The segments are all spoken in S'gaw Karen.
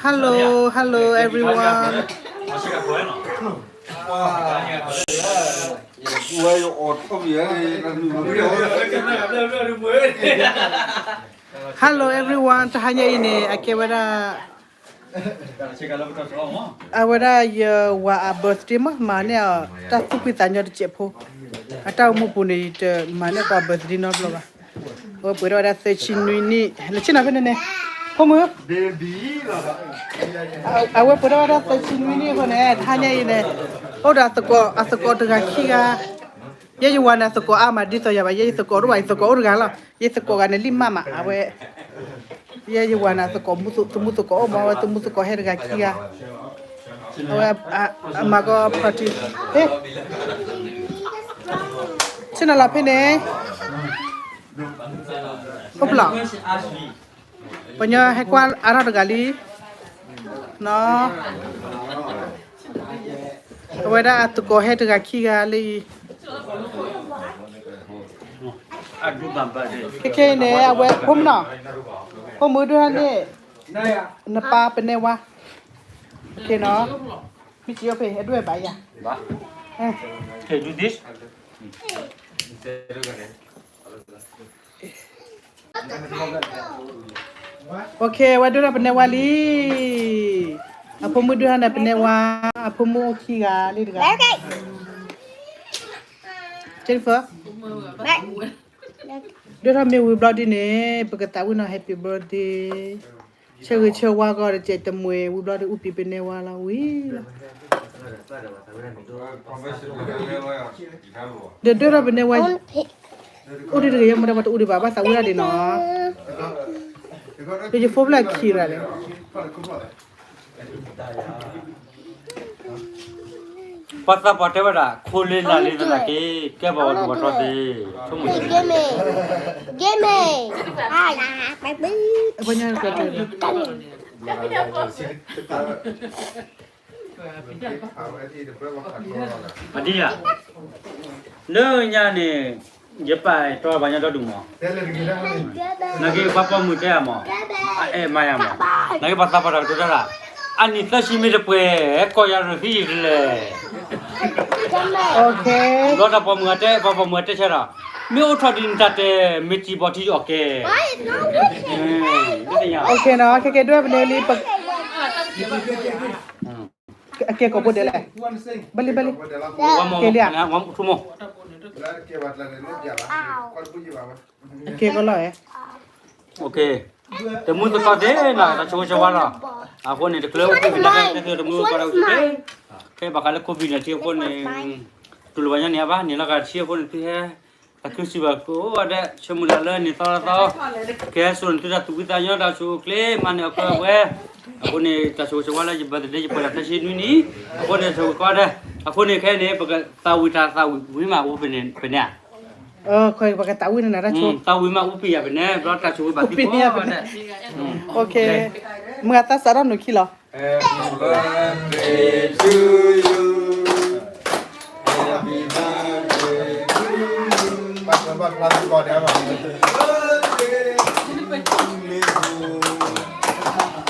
Hello, hello everyone. Hello everyone, တဟါညါအံၤန့ၣ် အကဲဝဲဒၣ် အဝဲဒၣ်ယဝၤအ birthday မ့ၢ် မၤန့ၢ်အီၤ တၢ်သူၣ်ဖှံသးညီတစဲးဖိ, အတၢ်အိၣ်မူပူၤန့ၣ် တမၤန့ၢ်ပှၤ birthday နီတဘျီဘၣ်. အဝဲပှဲၤထီၣ်ဝဲဒၣ်သၢဆံနွံနံၣ်, လၢဆ့ၣ်နီၤဖဲန့ၣ်န့ၣ်, ဖိမုၣ်, အဝဲပှဲၤထီၣ်ဝဲဒၣ်သၢဆံနွံနံၣ်အဃိန့ၣ် တဟါညါအံၤန့ၣ် အိၣ်ဒီးအသကိး, အသကိးတဂၤခံဂၤ, ယဲယဝၤန့ၣ် အသကိးအါမး ဒ်သိးယၤဘၣ်, ယဲယသကိးတအိၣ်ဘၣ်, ယသကိးအိၣ်တဂၤလီၤ, ယသကိးဂၤန့ၣ်လံၣ်မးမး, အဝဲ ယဲယဝၤန့ၣ် အသကိး, သမူသကိးအိၣ်မး, အဝဲသမူသကိးဟဲတဂၤခံဂၤ, အဝဲ အမၤကီ party, ဟ့ၣ်, ဆ့ၣ်နီၤလီၤဖဲန့ၣ်, အိၣ်ဖဲလဲၣ်, ပှၤညီဟဲကွၢ်အါထီၣ်တဂၤလံ, နီၤ အဝဲဒၣ်အသကိးဟဲတဂၤခံဂၤလံအံၤ, ခဲခဲအံၤန့ၣ် အဝဲဖိမုၣ်နီၤ, ဖိမုၣ်ဒိၣ်ထီၣ်န့ၣ် နပၢ်ပနဲဝါ, ခဲနီၤ, မ့ၢ်စံးအိၣ်ဖဲ အဒိၣ်ဝဲဘၣ်ယၤ, ခဲ do this. Okay, ဝဲဒိၣ်ထီၣ်ပနဲဝါလံ, အဖိမုၣ်ဒိၣ်ထီၣ်န့ၣ်ပနဲဝါ, အဖိမုၣ်အိၣ်ခံဂၤလံတဂၤ, Jennifer, ဒိၣ်ထီၣ်မ့ၢ်ဝံၤဘျီဒ်န့ၣ် ပကသးဝံၣ်နီၤ happy birthday, ဆၢဂ့ၤဆၢဝါကီးတစဲးတမှဲၤ, ဝံၤဘျီဒ်အူပံၤပနဲဝါလီၤဝံၤလီၤ, ဒီးဒိၣ်ထီၣ်ပနဲဝါ, အိၣ်ဒံးတဂ့ၤ ယမ့ၢ်ဒၣ်ပှၤတအူဒံးဘၣ် ဘၣ်သးဝံၣ်ဒၣ်ဒံးနီၤ, ဒီးယဖိဖျဲၣ်ခံရလဲၣ်. ပှၤသးပှၢ်တဲဝဲဒၣ် ခိလ့လၢ်လ့သနာ်က့ ကဲပှၤဝဲကဝီၤထီၣ်သ့, ဆိကမိၣ်သ့, အဒံၣ်ဧါ, လၢညါန့ၣ် ယပာ်တီပှၤညီဒီဒူၣ်မး, နာ်က့ပှၤပိာ်မုၣ်တဲယၤမး, အအဲၣ်မၤယၤမး, နာ်က့ပှၤသးပှၢ်တၢ်ကတိၤတၢ်ဒၣ်, အနံၣ်သၢဆံမ့ၢ်တပှဲၤ ကိးယၤရၢၢ်သံယံၤတလဲၣ်, ဘျီတၢ်ပိာ်မုၣ်အတဲ ပှၤပိာ်မုၣ်အတဲဆၢဒီး, မ့ၢ်အိၣ်ထီၣ်ဒ်နတၢ်တဲ မ့ၢ်စံးဘီၣ်ထံအီၣ်ကဲ, ခဲခဲဒိၣ်ပနဲလံ, အကဲကိးဘိဒဲးလဲၣ်, ဘၣ်လံဘၣ်လံ, ကဲလံဧါ, အကဲကလီၤဧါ, တမူသကိးသ့နီၤ တၢ်ဆိၣ်ဂ့ၤဆိၣ်ဝါလီၤ, အဃိန့ၣ် တချုးအိၣ်ဖှိၣ်ဖံးတၢ် တချုးတမူသကိးဒီး ခဲဘၣ်ဃးလၢ COVID nineteen အဃိန့ၣ် တူၢ်လိာ်ဘၣ်ညီနုၢ်အါဘၣ် န့ၣ်လီၤဂာ်တဆံအဃိန့ၣ် သုဟဲ သးခုစံးဘၣ်ကိးဂၤဒဲး ဆိကမိၣ်ဒၣ်လၢန့ၣ်သီသီ, ကဟဲစိာ်န့ၢ်သုတၢ်သူၣ်ဖှံသးညီ တၢ်ဆိၣ်ဂ့ၤအကျဲ မၤနၢၤအီၤပှဲၤပှဲၤ, အဃိန့ၣ် တၢ်ဆိၣ်ဂ့ၤဆိၣ်ဝါလၢယ birthday ယပှဲၤတၢ်သၢဆံနွံနံၣ်, အဃိန့ၣ် ဆိၣ်ဂ့ၤကိးဂၤဒဲး, အဃိန့ၣ် ခဲအံၤန့ၣ် ပကသးဝံၣ်တၢ်သးဝံၣ်ဝံၤမး အိၣ်ဖဲန့ၣ် ဖဲန့ၣ်ဧါ, ပကသးဝံၣ်နၤတၢ်ဆိၣ်, သးဝံၣ်မး အူပံၤယၤဖဲန့ၣ် ဘျီတၢ်ဆိၣ်ဂ့ၤဘၣ်သုကိးဂၤဒဲး, မုၢ်ဂၤသးစးထီၣ်နုာ်ခံလီၤ. Happy birthday to you. Happy birthday to you. Happy birthday to you.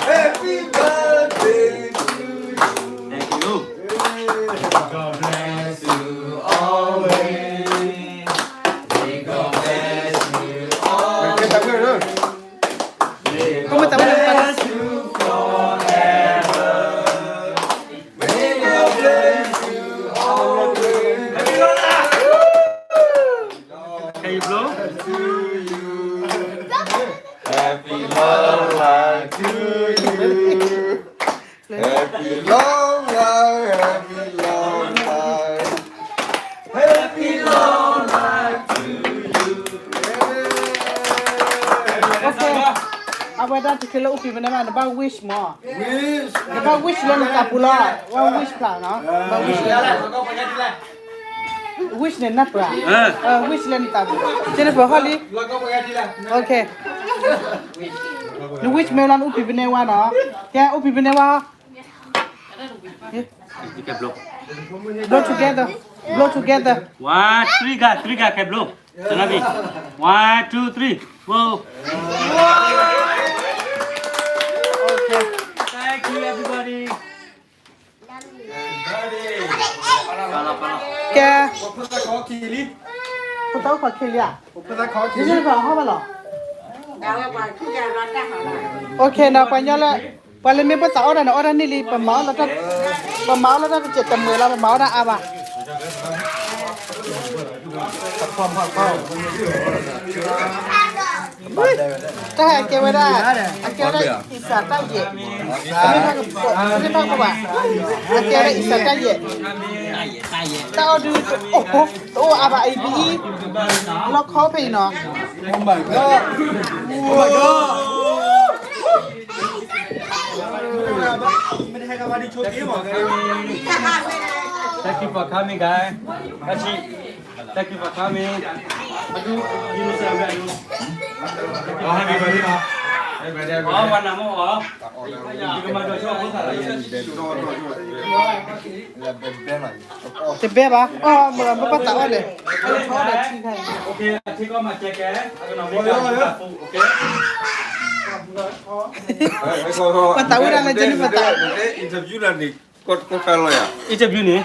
Happy birthday to you. Thank you. God bless you always. May God bless you always. May God bless you forever. May God bless you always. Can you blow? To you. Happy long life to you. Happy long life, happy long life. Happy long life to you. Okay. အဝဲဒၣ်တချုးလၢအူပံၤဖဲန့ၣ်မး နဘၣ် wish မး, နဘၣ် wish လၢနသးပူၤလီၤ, ဝဲ wish ဖျါနီၤ, နဘၣ် wish လၢ wish န့ၣ်နၢ်ပၢၢ်, wish လၢနသးပူၤ, Jennifer ဟီၣ်လံ, okay, န wish မ့ၢ်လီၤ နအူပံၤဖဲန့ၣ်ဝါနီၤ, ကဲ အူပံၤဖဲန့ၣ်ဝါ, blow together, blow together. One, three က three က ကဲ blow. One, two, three, blow. တၢ်အိၣ်ခိးခဲလံဧါ, ယဲၢ်တဖၣ်ဟီၣ်ဘၣ်လီၤ. အိၣ်ခ့နီၤ ပှၤညီလၢ ပှၤလၢမ့ၢ်ပသးအီၣ်တၢ်န့ၣ် အီၣ်တၢ်န့ၢ်လံ, ပမၤအီၣ်လၢတၢ်, ပမၤအီၣ်လၢတၢ်တစဲးတမှဲၤလီၤ, ပမၤအီၣ်တၢ်အါဘၣ်. တၢ်ဟဲကဲဝဲဒၣ်, အကဲဝဲဒၣ်အံသၣ်တၢ်ယဲၢ်, မ့ၢ်ဘၣ်, အကဲဝဲဒၣ်အံသၣ်တၢ်ယဲၢ်, တၢ်အီၣ်ဒုးတအိၣ်, တအိၣ်အါဘၣ်အံၤဒ်အံၤ, လီခီဖဲအံၤနီၤ. Oh my god. Oh my god. Thank you for coming, guys. Thank you for coming. Adu, you say adu. Oh, happy birthday. Happy birthday. တဘဲဘၣ်, အီၣ်မၤမၤပသးအီၣ်လဲၣ်, အီၣ်ဒီးထံခါအံၤ, ပသးဝဲဒၣ်လၢကဲန့ၣ်ပသး, interview လၢန့ၣ်, ကီၢ်ခါလီၤယၤ, interview န့ၣ်,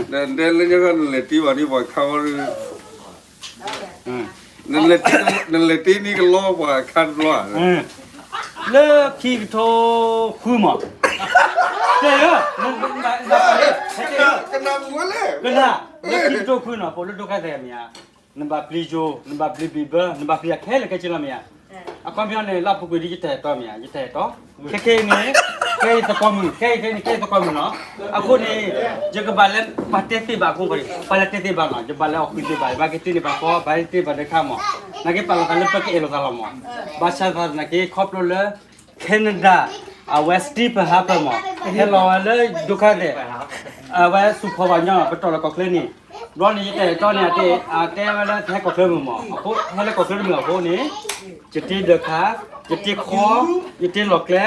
ဒ်လၢညါခီနလဲၤတ့ဘၣ်ဒ်ပှၤခါဝဲ နလဲၤတ့န့ၣ်ကလီပှၤခါတဘျီဧါ, လၢခံကထိဃုမး, ကနၣ်မူဝဲလဲၣ်, ကနၣ်, လၢခံကထိဃုနီၤ ဖိလၢဒိၣ်ခါသဲးမ့ၢ်ဧါ, နဘၣ်ပျံၤယိၤ, နဘၣ်ပျံၤဘံၣ်ဘၢ, နဘၣ်ပျံၤအခဲလၢာ်ခဲဆ့လီၤမ့ၢ်ဧါ. အခီပညီန့ၣ် လၢအပူၤကွံာ်ဒ်ယတၢ်အဲၣ်တီမ့ၢ်ဧါ, ယတၢ်အဲၣ်တီ, ခဲခဲအံၤန့ၣ်, ခဲအံၤသကိးမုၣ်, ခဲအံၤခဲအံၤန့ၣ် ခဲအံၤသကိးမုၣ်နီၤ. အဃိန့ၣ် ယကဘၣ်လၢပှၤတဲသ့ဘၣ်အဃိန့ၣ် ပှၤလၢတဲသ့ဘၣ်နီၤ, ယဘၣ်လၢအီၣ်ဃုာ်သ့ဘၣ်, ယဘၣ်က့ၤတ့န့ၢ်ပှၤဃီ, ဘၣ်တ့ဘၣ်ဒၢခါမး, နာ်က့ပာ်လီၤသးလၢပကအဲၣ်လိာ်သးလီၤမး. ဘၣ်ဆၣ်သနာ်က့ ခီဖျိလၢ Canada အဝဲ Steve Harper မး, ဟဲလီၤဝဲလၢဒိၣ်ခါသဲး, အဝဲစူးဖီဘၣ်ညီ ပတီၢ်လၢကီၢ်ချၢန့ၣ်, ဘျီန့ၣ် ယတၢ်အဲၣ်တီန့ၣ် အတဲဝဲလၢဟဲကီၢ်ချၢမုၢ်မး, အဃိဟဲလၢကီၢ်ချၢတမုၢ်အဃိန့ၣ်, ယတ့ဒၢးခါ, ယတ့ခီ, ယတ့လီၢ်ကျဲ,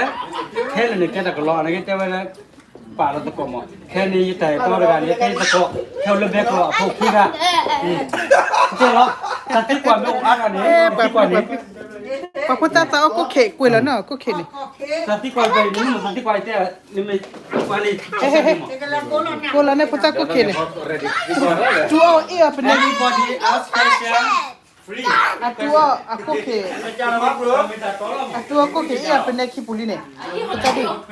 ခဲလၢာ်န့ၣ်ကဲတၢ်ကလီ, နာ်က့တဲဝဲလၢ ပာ်လီၤသကိးမး, ခဲန့ၣ်ယတၢ်အဲၣ်တီတဂၤန့ၣ် ခဲအံၤသကိး, ခဲအိၣ်လၢဘဲကျိာ်အဖိခံဂၤ, တဲလီၤ, တၢ်သံကွၢ်မ့ၢ်အိၣ်အါထီၣ်န့ၣ်, သံကွၢ်န့ၣ် ပှၤဖိသၣ်သးအီၣ်ကိၣ်ခ့ၣ် ကွံာ်လီၤနီၤ ကိၣ်ခ့ၣ်န့ၣ်, တၢ်သံကွၢ်န့ၣ် နမ့ၢ်သံကွၢ်တဲ, နမ့ၢ်ကွၢ်န့ၣ်, ကိၣ်လီၤန့ၣ် ဖိသၣ်ကိၣ်ခ့ၣ်န့ၣ်, တူအီၣ်အ့ၣ်အီၤပနဲ, အတူအီၣ်အကိၣ်ခ့ၣ်, အတူအီၣ်ကိၣ်ခ့ၣ်အ့ၣ်အီၤပနဲခံပူၤလံန့ၣ်, တၢ်ဒ်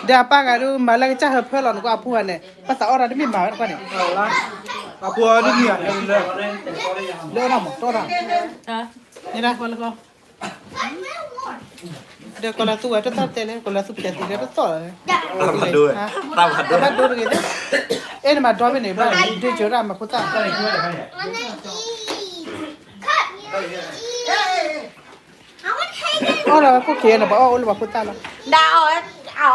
ဒီးအပၢ်ဂၤဒုး မၤလၢကစၢ်ဟၢဖၢလီၤနကွၢ်အဖိဂၤန့ၣ်, ပသးအီၣ်တၢ်တမ့ၢ်မၤဝဲတကွၢ်န့ၣ်, အဖိအီၤတမ့ၢ်ဧါ, လၢအီၣ်တၢ်မး တအီၣ်တၢ်, ဒီးကီၤလၤသူဝဲတသီၣ်တဲလၢ ကီၤလၤသူဖျဲးသံလၢတသီၣ်လီၤ, တၢ်ဘၣ်ဒိတဂ့ၤ, အဲၣ်နမၤဒီဘ့ၣ်န့ၣ် ဘၣ်ဒုးကၢၤဒၣ်မၤဖိသၣ် အီၣ်ဒီးကိၣ်ခ့ၣ်န့ၣ် ပှၤအီၣ်အိၣ်လၢပှၤဖိသၣ်လီၤ,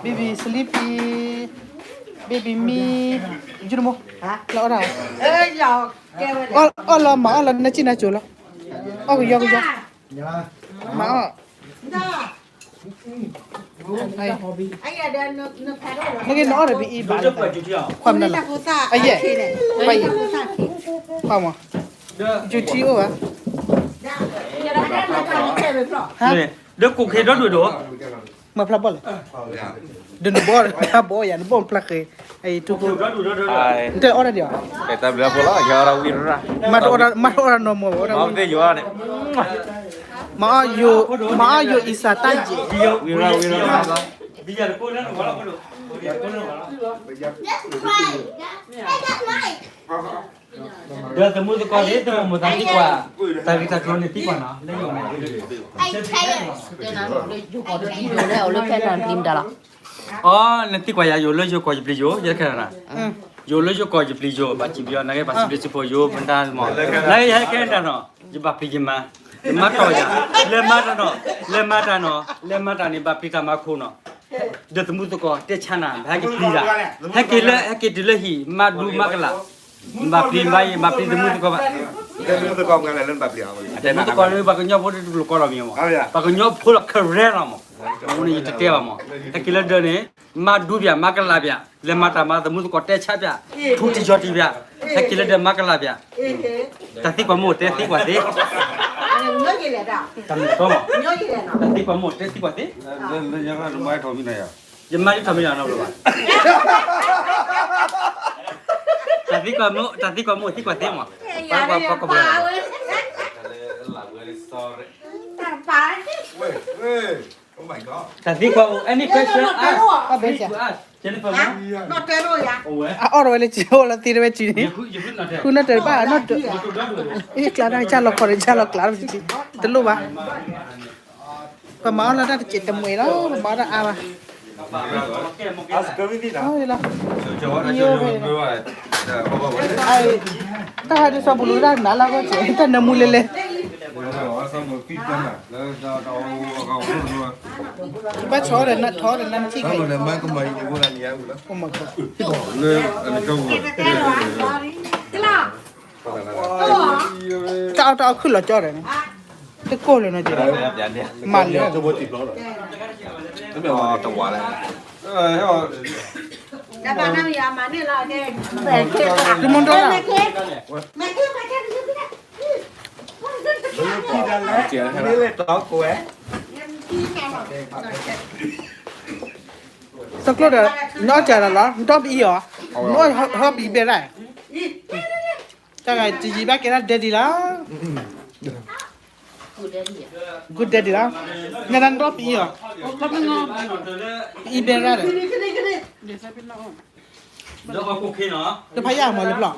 baby sleepy, baby me, ယုၢ်တမိၢ်, လၢအီၣ်တၢ်, အီၣ်လီၤမၤအီၣ်လီၤ နၢ်စံၣ်နၢ်စိၤလီၤ, အီၣ်ကယီကယီ, မၤအီၣ် နကနအီၣ်ဒီးပအံၤဘၣ်, ခွါမနုၤလီၤ, အယဲၢ်, ခွါမး, ယူၤထံအိၣ်ဧါ, ဟါ, ဒီးကိၣ်ခ့ၣ်ဒီဒူၣ်ဒီး, မၤဖျါဘီၣ်လဲၣ်, ဒီးနဘီၣ်ဖျါဘီၣ်ယၤ နဘီၣ်ဖျါဃ့, အံၤထူဖိ, နတအီၣ်တၢ်ဒံးဧါ, မၤထီၣ်အီၣ်တၢ်နီၢ်မီၢ်ဘၣ်, မၤအီၣ်ယိၤ, မၤအီၣ်ယိၤအံသၣ်တၢ်ယဲၢ် ဒီးသမူသကိးသ့ၣ် တမ့ၢ်မိၢ်သးသံကွၢ်, တၢ်ဂ့ၢ်တၢ်ကျိၤန့ၣ်သံကွၢ်နီၤ, လၢယိၤမ့ၢ်, ယိၤကီၢ်တပျံၤယိၤလၢအိၣ်လၢဖဲနၢ်ပျံၤမတၤလီၤ, အီ နသံကွၢ်ယၤယိၤလၢယိၤကီၢ်ယပျံၤယိၤ ယဲခဲနၤ, ယိၤလၢယိၤကီၢ်ယပျံၤယိၤ ဘၣ်စံးပယီၤ နာ်က့ဘၣ်စံးဘျုးစံးဖှိၣ်ယိၤမတၤမး, နာ်က့ယဟဲခဲနၤနီၤ ယဘၣ်ပျံၤယမါ, ယမါတီၢ်ယၤ, လဲၤမါတၢ်နီၤ, လဲၤမါတၢ်န့ၣ် ဘၣ်ပျံၤတၢ်မၤခိၣ်နီၤ, ဒီးသမူသကိးတဲဆါနၤ ဟဲက့ၤပျံၤတၢ်, ဟဲက့ၤလၢ ဟဲက့ၤတုၤလၢဟံၣ် မါဒူမါကလး, ဘၣ်ပျံၤဘၣ်ယဘၣ်ပျံၤသမူသကိးဘၣ်, သမူသကိးလၢပှၤကညီဖိတလိၣ်ကီလီၤမ့ၢ်မး, ပှၤကညီဖိလီၤခရဲလီၤမး, အဃိန့ၣ်ယတတဲဘၣ်မး, ဟဲက့ၤလၢဒၢးန့ၣ် မါဒူပၠး မါကလးပၠး, လဲၤမၤတၢ်မၤသမူသကိးတဲဆါပၠး, ထူတယီၤတံၢ်ပၠး, ဟဲက့ၤလၢဒၢးမါကလးပၠး, တၢ်သံကွၢ်မိၢ်တဲသံကွၢ်သ့, တၢ်မ့ၢ်တတီမး, တၢ်သံကွၢ်မိၢ် တဲသံကွၢ်သ့, ယမါဒ်ထီၣ်မံနီၤနီၤဘၣ်, တၢ်သံကွၢ်မိၢ် တၢ်သံကွၢ်မိၢ်သံကွၢ်သ့မး, ပှၤပှၤကိးဘၣ် တၢ်သံကွၢ်အိၣ် any question ask, free to ask, Jennifer မး, အအီၣ်တဝဲလၢစံးအိၣ်လၢသ့တဝဲစံးန့ၣ်, ဃုနီၣ်တၢ်ဘၣ်, ကျါဒၣ် ကၢ်လီၤခီၣ်ဒီး ကၢ်လီၤကျါတဝဲစံး, တလိၣ်ဘၣ်, ပမၤအီၣ်လၢတၢ်တစဲးတမှဲၤလီၤ, ပမၤအီၣ်တၢ်အါဘၣ်, လီၤ, တၢ်ဟဲဒ်စီပူၤလူၤတၢ်နးလၢအဂီၢ်စဲး တၢ်နၢမူလဲၤလဲၤ ဘၣ်ဆီဒီးနထီဒီးနထံၣ်ဂ့ၤ, တၢ်အီၣ်တၢ်အီခုၣ်လီၤကၠီဒီး, တကိၢ်လၢၤနီၤ, မၤလၢ, တဝါလဲၣ်, တမူတလၢ် တကျိဒီး, နအီၣ်စၢ်လီၤလီၤ နတအီၣ်ပအံၤအီၤ, နအီၣ်ဟီပအံၤဘဲဒၣ်, တၢ်ဂၤတယံာ်ဘၣ်ကဲဒၣ်ဒဲဒံးလီၤ, good daddy လီၤ, မ့ၢ်ဒၣ်နတအီၣ်ပအံၤအီၤ, ပအံၤဘဲဒၣ်ဒီး, တဖးယၢ်မၤလၢပျီ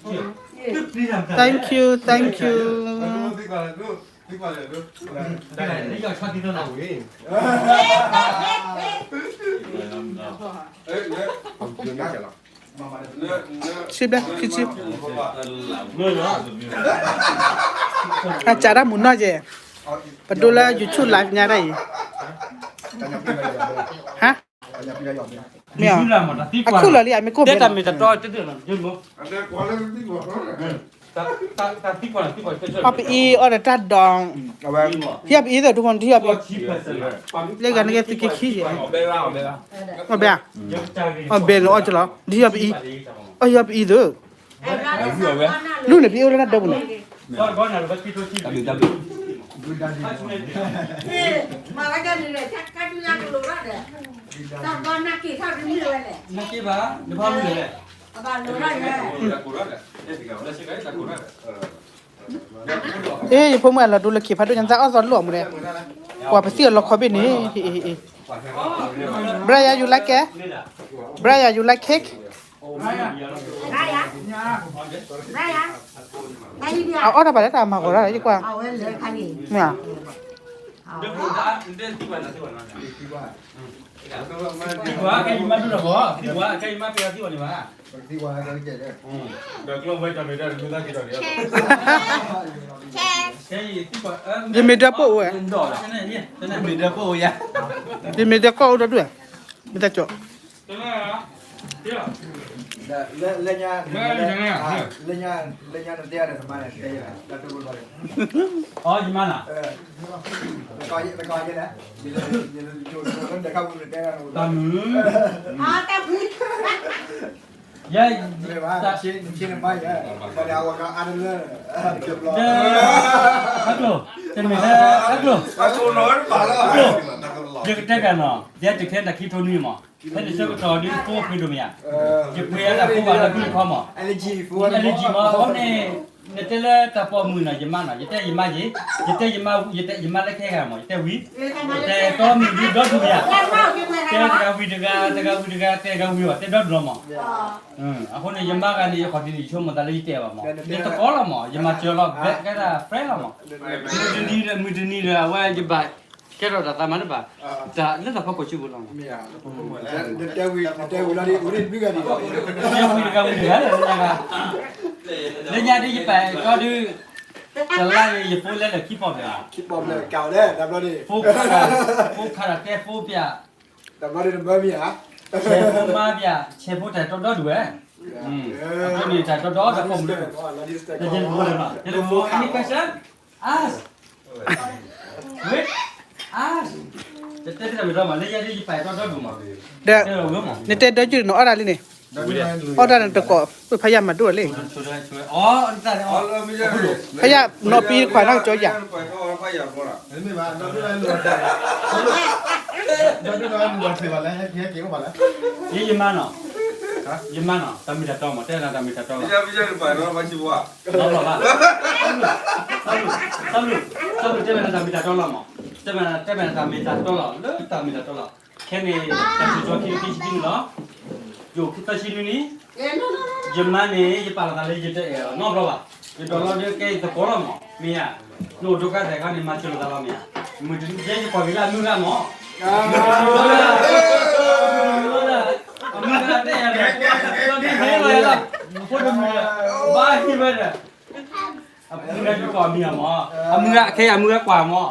ၢ်, thank you, thank you, ဆံဘျဲ ခံဆံ, အစးဒၣ်မုၢ်နီၢ်ကဲ, ပဒိလၢ YouTube live ညါဒၣ်အံၤ, ဟါ, မ့ၢ်, အခုၣ်လီၤလံ အမ့ၢ်ကိၢ်ဘဲ, အီၣ်ပအံၤအီၣ်ဒီးတၢ်ဒိး, ဟံၣ်ပအံၤသိးဒူၣ်ဃီ ဒ်ဟံၣ်ပအံၤ, လၢဂၤနကဲသုက့ခံကဲ, အီၣ်ဘဲ, အီၣ်ဘဲလီၤအီၣ်ကလီၤ ဒ်ဟံၣ်ပအံၤ, အီၣ်ဟံၣ်ပအံၤသိး, လူန့ၣ်ပအံၤအိၣ်လၢတၢ်ဒၢပူၤန့ၣ်, အ့ ယဖိမုၣ်အလီၤဒိလၢခံဖးဒိၣ်ညါ သးအီၣ်သီလိာ်မူဒဲး, ပှၤပသံၣ်အီၤလီခီဘ့ၣ်န့ၣ်, Brian, you like cake? Brian, you like cake? Brian, Brian, အအီၣ်တၢ်ဘၣ်လၢတၢ်မၤဂီၤတၢ်လၢယကွၢ်, မ့ၢ်, ယမ့ၢ်ဒၢပိာ်အိၣ်ဝဲ, ယမ့ၢ်ဒၢပိာ်အိၣ်ဒီးဒုး, မ့ၢ်တကီၢ်, လၢညါ, လၢညါနတဲအီၤဒီးနမါန့ၣ်, တမုၢ်, ယဲ, အကျိၤ, တမ့ၢ်လၢအကျိၤ, အကျိၤ, ယကတဲဘၣ်နီၤ, ယဲတခဲတၢ်ခံထိနွံမး, ဖဲန့ၣ်ဆၢကတီၢ်ဒ်ဖိပှ့ၤဒိၣ်မးယါ, ယပှ့ၤအတၢ်ဖိဘၣ်လၢဖုတခီမး, allergy မး, အဃိန့ၣ်, နတဲလၢတၢ်ပိာ်မုၣ်နီၤ ယမါနီၤ, ယတဲယမါယ့, ယတဲယမါ, ယတဲယမါလၢခဲဂၤမး, ယတဲဝံၤ, တဲတီမုၢ်ဒုဒီဒူၣ်မးယါ, တဲတဂၤဝံၤတဂၤ, တဂၤဝံၤတဂၤ, တဲတဂၤဝံၤဘၣ်, တဲဒီဒူၣ်လီၤမး. အဃိန့ၣ် ယမါဂၤန့ၣ် ယခီၣ်ထံးန့ၣ် ယဆိကမိၣ်သးလၢယတဲဘၣ်မး, ယတကိးလီၤမး, ယမၤစၢၤလီၤ, ဘဲကဲဒၣ် friend လီၤမး, မုၢ်တနံၤဒီး မုၢ်တနံၤဒီး အဝဲယဘၣ် ကဲထီၣ်တၢ်သးမၤတဘၣ်, တၢ်လၢတၢ်ဖီခိၣ်စုပူၤလီၤမး, တဲဝံၤတဂၤဝံၤတဂၤလၢညါဂၤ, လၢညါဒ်ယပာ်ကီဒုး, တလါန့ၣ် ယဖိလဲလၢခံပီၣ်မး, ခံပီၣ်မး, ဖိခါတၢ်တဲဖိပျး, ဆဲးဖိမါပျး, ဆဲးဖိတၢ်တီဒီဒူၣ်ဝဲ, အဃိန့ၣ်တၢ်တီဒီဒီးပိာ်မုၣ်, ယဖိလဲလီၤ, ယဖိ, any question? Ask. Wait. Ask. တတဲတၢ်မ့ၢ်ဒီးမး လၢယဲဒ်ယပာ်တီဒီဒူၣ်မး, ဒီး, နတဲဒီကၠူၣ်နအီၣ်တၢ်လံန့ၣ် အီၣ်တၢ်န့ၣ်တကိး ဖဲယမၤဒိၣ်လံ ဖဲယနီၢ်ပံခွးနီၢ်ကၠီယၤ ယမါနီၤ, ယမါနီၤ, တၢ်မ့ၢ်တၢ်တီမး တဲနၤတၢ်မ့ၢ်တၢ်တီလီၤ, တၢ်ဘျုး, တၢ်ဘျုး, တၢ်ဘျုးတဲဝဲနၤတၢ်မ့ၢ်တၢ်တီလီၤမး, တဲဝဲနၤတၢ်မ့ၢ်တၢ်တီလီၤ လၢတၢ်မ့ၢ်တၢ်တီလီၤ, ခဲန့ၣ် တၢ်စူၤကၠီခံခံဆံခံန့ၣ်လီၤ, ယိၤခံသၢဆံနွံနံၣ်, ယမါန့ၣ် ယပာ်လီၤသးလၢယတအဲၣ်အီၤနီတဘျီဘၣ်, ယဒိးလီၤဒၣ်ကဲယသကိးလီၤမး မ့ၢ်ဧါ, နအိၣ်ဒိၣ်ကါသဲးခါန့ၣ် မၤစၢၤလိာ်သးလီၤမ့ၢ်ဧါ, မုၢ်တနံၤယဲယကွၢ်က့ၤလၢအမုၢ်ဂၤမး, အမုၢ်ဂၤတဲယၤဒီး, ဒီးဒ်န့ၣ်လီၤယၤ, ဖိတမုၢ်, ဘၣ်ဟံးဝဲဒီး အမုၢ်ဂၤကွၢ်မံၤမး, အမုၢ်ဂၤခဲအံၤ အမုၢ်ဂၤကွၢ်မး,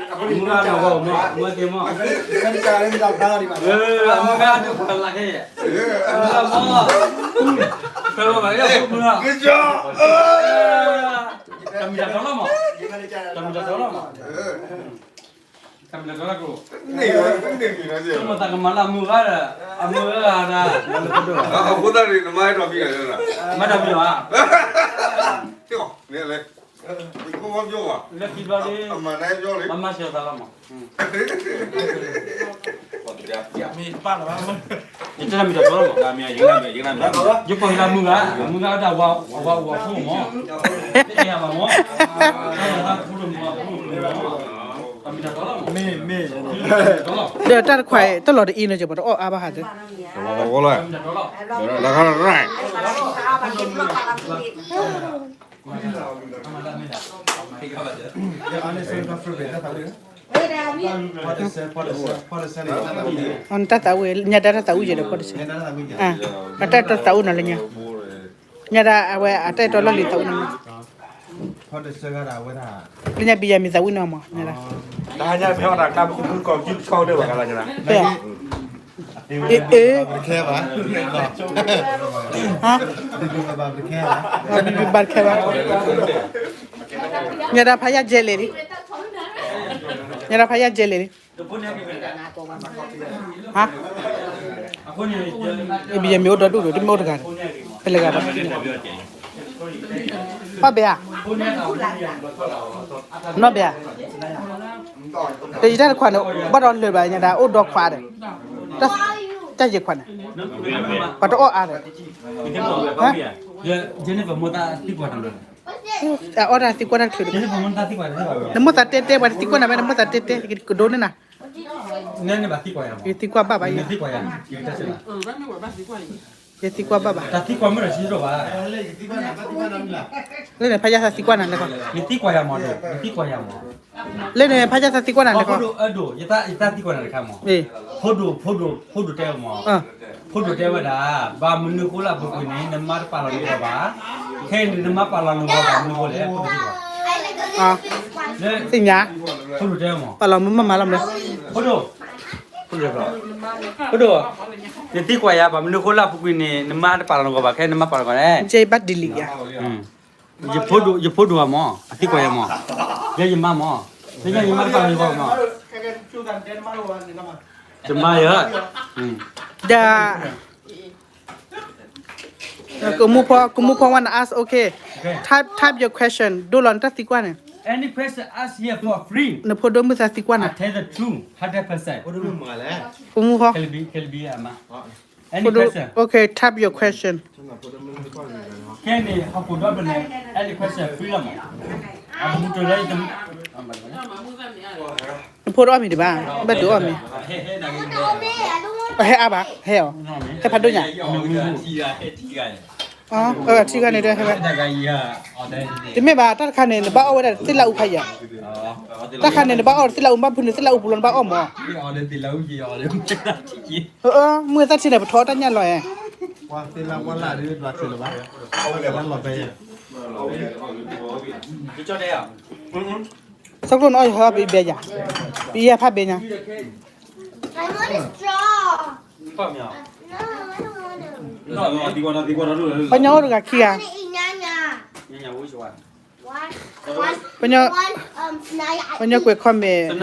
အမုၢ်ဂၤနီၢ်ဂီၢ်မး, အမုၢ်ဂၤသ့မး, အမုၢ်ဂၤဒုးကွၢ်လၢခဲအံၤ, အမုၢ်ဂၤမး, ဖဲလီၤဘၣ်ယဖိမုၢ်ဂၤ, တၢ်မ့ၢ်တၢ်တီလီၤမး, တၢ်မ့ၢ်တၢ်တီလီၤမး တၢ်မ့ၢ်တၢ်တီလီၤကျိ, မ့ၢ်သးကမၤလၢအမုၢ်ဂၤဒီး, အမုၢ်ဂၤဒီး, အဃိသတးန့ၣ် နမါဟဲထီၣ်ဖံးဂၤန့ၣ်, မၤတၢ်ဖံးလီၤဧါ, လၢခံဘျီန့ၣ်, မၤစၢၤသးလီၤမး, ယကွၢ်က့ၤလၢအမုၢ်ဂၤ, အမုၢ်ဂၤဒၣ်ဝၤ, အဝၤအိၣ်အဖိမး, တအဲၣ်ယၤဘၣ်မး, တၢ်မ့ၢ်တၢ်တီလီၤမး, ဒီးတၢ်တခွါအံၤ တလီၤတအံၤန့ၣ် ပှၤတအီၣ်အါဘၣ်ဟးသ့, တၢ်မ့ၢ်တၢ်တီလီၤ, တၢ်သးဝံၣ်, ညါတၢ်သးဝံၣ်ယဲဒီးဖီတဆၢ, အတၢ်အဲၣ်တီသးဝံၣ်နီၤလၢညါ, ညါဒၣ်အဝဲအတၢ်အဲၣ်တီလီၢ်လံၤသးဝံၣ်နီၤ, လၢညါဘံယၤမ့ၢ်သးဝံၣ်နီၤမး, ညါဒၣ်, ဖဲအီၤ, အ့ၣ်, ဘၣ်တခဲဘၣ်, ညါဒၣ်ဖးယၢ်ကဲလဲၣ်လံ, ညါဒၣ်ဖးယၢ်ကဲလဲၣ်လံ ဟါ, ဘံယၤမ့ၢ်အိၣ်ဒီဒူၣ်ဒီး တမ့ၢ်အိၣ်တဂၤဒီး, ဖဲလဲၣ်ဂၤဘၣ်, ပှၤဘဲဧါ, နီၢ်ဘဲဧါ, တယံာ်တၢ်တခွါန့ၣ် ဘၣ်ဒီးလၢာ်ဘၣ်ညါဒၣ် အိၣ်ဒီခွါဒီး, တၢ်ယံာ်ခွါန့ၣ်, ပှၤတအီၣ်အါဒီး, ဟါ, အအီၣ်တၢ်သံကွၢ်တၢ်တချုးဒီး, နမိၢ်သးတဲတဲ ပှၤတသံကွၢ်နၤဘၣ် နမိၢ်သးတဲတဲ ကဒိးန့ၢ်နၤ, ယသံကွၢ်ဘၣ်ဘၣ်ယၤ, ယသံကွၢ်ဘၣ်ဘၣ်, လၢန့ၣ် ဖးယၢ်သးသံကွၢ်နၤလဲၣ်, လၢန့ၣ် ဖးယၢ်သးသံကွၢ်နၤလဲၣ်, လၢန့ၣ် ဖးယၢ်သးသံကွၢ်နၤလဲၣ်, ဖိဒိၣ်, ဖိဒိၣ်တဲမး, ဖိဒိၣ်တဲဝဲဒၣ်, ဘၣ်မနုၤဃိလၢအပူၤကွံာ်န့ၣ် နမါတပာ်လီၤနဂီၢ်ဘၣ်, ခဲအံၤန့ၣ် နမါပာ်လီၤနဂီၢ်ဘၣ် မနုၤဃိလဲၣ်, သ့ၣ်ညါ, ဖိဒိၣ်တဲမး, ပာ်လီၤမုၢ်မးမးလီၤမး, ဖိဒိၣ်, ဖိဒိၣ်, ဖိဒိၣ်, နသံကွၢ်ယၤ ဘၣ်မနုၤဃိလၢအပူၤကွံာ်န့ၣ် နမါတပာ်လီၤနဂီၢ်ဘၣ် ခဲအံၤ နမါပာ်လီၤနဂီၢ်လဲၣ်, ယဘၣ်ဒ်လံယၤ, ယဖိဒိၣ်, ယဖိဒိၣ်ဧါမး, အသံကွၢ်ယၤမး, ယဲယမါမး, သ့ၣ်ညါယမါတပာ်လီၤနဂီၢ်မး, ယမါယၤ, ဒီး ကမူဖိ, ကမူဖိ wanna ask, okay. Type, type your question. ဒိလီၤနတၢ်သံကွၢ်န့ၣ်. Any question, ask here for free. နဖိဒိၣ်မုၣ်သးသံကွၢ်နၤ. I tell the truth, hundred percent. ကမူဖိ. Can be, can be, အမါ. Any question? Okay, type your question. ခဲန့ၣ် ဟီၣ်ခိၣ်ဒီဘ့ၣ်န့ၣ် any question free လီၤမး. အမူတလၢ နဖိတအီၣ်မ့ၤဒံးဘၣ်, ဘၣ်ဒုးအီၣ်မ့ၤ. ဟဲအါဘၣ်, ဟဲအီၤ, ဟဲဖးဒိၣ်ညါ, အထံဂၤန့ၣ်ဒၣ်ဟဲဝဲ, တမ့ၢ်ဘၣ်, တၢ်တခါန့ၣ် နဘၣ်အီၣ်ဝဲဒၣ်သ့ၣ်လၢအူဖးယံၤ, တၢ်ခါန့ၣ် နဘၣ်အီၣ်သ့ၣ်လၢအူ ဘၣ်ဖုးန့ၣ်သ့ၣ်လၢအူပူၤလီၤ နဘၣ်အီၣ်မး. မုၢ်သၣ်ထံန့ၣ် ပထီၣ်တၢ်ညၣ်လီၤဧါ. သီကျိၣ်နအီၣ်ယဟဲပဘဲယၤ, ပှၤညီအိၣ်တဂၤခံဂၤ, ပှၤညီကွဲး comment.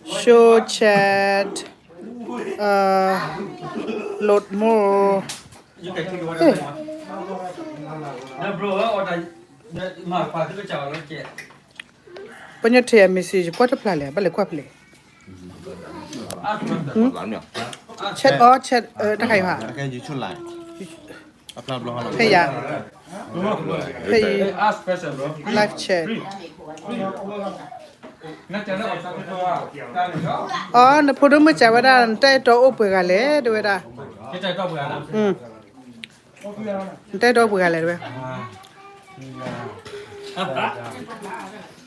Show chat, uh, load more. ပညီထံအမ့ၢ်စံး ယကွၢ်တဖျါလဲၣ် ဘၣ်လဲၤကွၢ်ဖဲလဲၣ်. Chat all chat တခါအံၤ ဖဲယၤ ဖဲယၤ live chat. အီ နဖိဒိၣ်မုၣ်စံးဝဲဒၣ် နတၢ်အဲၣ်တီအိၣ်ပှဲၤဂၤလဲၣ် တဲဝဲဒၣ်. နတၢ်အဲၣ်တီအိၣ်ပှဲၤဂၤလဲၣ် တဲဝဲ.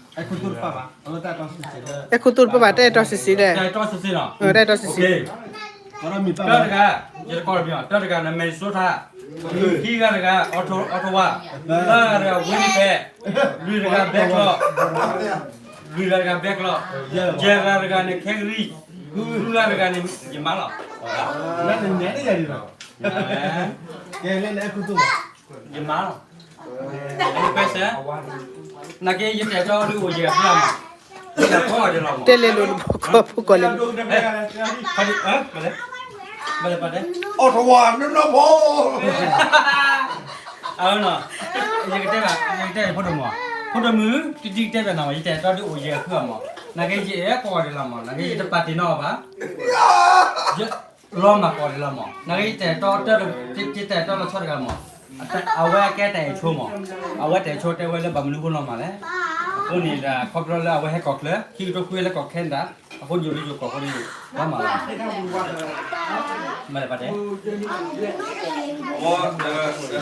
အဲၣ်ခိၣ်သူၣ်တပၣ်ဘၣ် တၢ်အဲၣ်တီစံးစံးလဲၣ်. တၢ်အဲၣ်တီစံးစံး တၢ်အဲၣ်တီစံးစံး တၢ်တဂၤ ယတကိးတမံၤ တၢ်တဂၤန့ၣ် Minnesota, ခံဂၤတဂၤ Ottawa, သၢဂၤတဂၤ Winnipeg, လွံၢ်တဂၤ Bangalore, လွံၢ်ဂၤတဂၤ Bangalore, ယဲၢ်ဂၤတဂၤန့ၣ် Calgary, ဃုဂၤတဂၤန့ၣ် ယမါလီၤ. ယမါလီၤ. နာ်က့ ယတဲာ်ကတီၤဒုးအိၣ်ယဲၢ်ဖျၢၣ်မး, တဲလဲၤလိာ်တဘိကီၢ်ဖိကီၢ်လဲၤ, ဘၣ်လဲၤပာ်တဲ, Ottawa နီၢ်နီၢ်ဖိ, အၢနီၤ, ယကတဲဘၣ် ယကတဲဖိဒိၣ်မုၣ်, ဖိဒိၣ်မုၣ် တံၤတံၤတဲဘၣ်နၤမး ယတဲာ်ကတီၤဒုးအိၣ်ယဲၢ်ဖျၢၣ်မး, နာ်က့ ယအဲၣ်ကီးဒံးလီၤမး, နာ်က့ ယတပာ်တ့ၢ်နီၣ်အီၤဘၣ် လီၤမၢ်ကီးဒံးလီၤမး, နာ်က့ ယတဲာ်ကတီၤတၢ် ယတဲာ်ကတီၤလီၤဆီတဂၤမး, အဝဲကဲတၢ်အဲၣ်ဆိမး, အဝဲတၢ်အဲၣ်ဆိတဲဝဲလၢဘၣ်မနုၤအဃိလီၤမးလဲၣ်, အဃိန့ၣ်ဒီး ခီဖျိလၢအဝဲဟဲကီၢ်ချၢ ခံကထိခွံလၢကီၢ် Canada, အဃိန့ၣ်ယိၤလၢယိၤကီၢ်အဃိန့ၣ် လီၤမၢ်လီၤ, မ့ၢ်လဲၣ်ပာ်တဲ,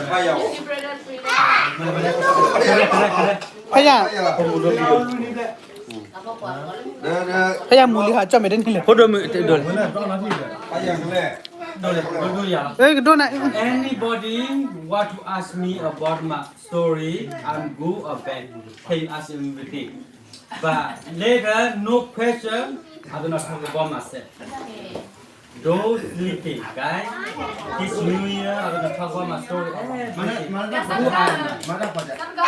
ဖဲယၤ ဖဲယၤမူလံဟးကၠီၣ်မဲာ်တန့ၢ်လဲၣ်, ဖိဒိၣ်မုၣ်တဒိၣ်လဲၣ်, ဒိၣ်လဲၣ်, ဒိၣ်လဲၣ်, ကဒိၣ်နၤ, Anybody want to ask me about my story, I'm good or bad, can you ask everything, but later no question, I gonna talk about myself. Don't sleeping, guys. This New Year, I'm gonna talk about my story. Everything. Who am I?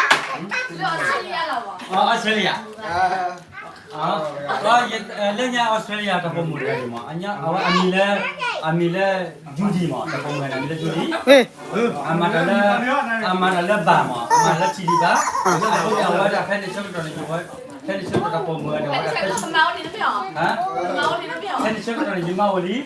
အီ Australia. လၢညါ Australia တၢ်ပိာ်မုၣ်တဂၤန့ၣ်မး, အဝဲအမံၤလၢ, အမံၤလၢ Judy မး, တၢ်ပိာ်မုၣ်တဂၤန့ၣ် အမံၤလၢ Judy, အမၤတၢ်လၢ, အမၤတၢ်လၢဘၣ်မး, အမၤလၢထံဒံးဘၣ်, အဃိန့ၣ် အဝဲဒၣ်ဖဲန့ၣ်ဆၢကတီၢ်န့ၣ် ဖဲန့ၣ်ဆၢကတီၢ်တၢ်ပိာ်မုၣ်တဂၤန့ၣ် အဝဲဒၣ်ဖဲန့ၣ်ဆၢကတီၢ်န့ၣ် ယမါအိၣ်လံ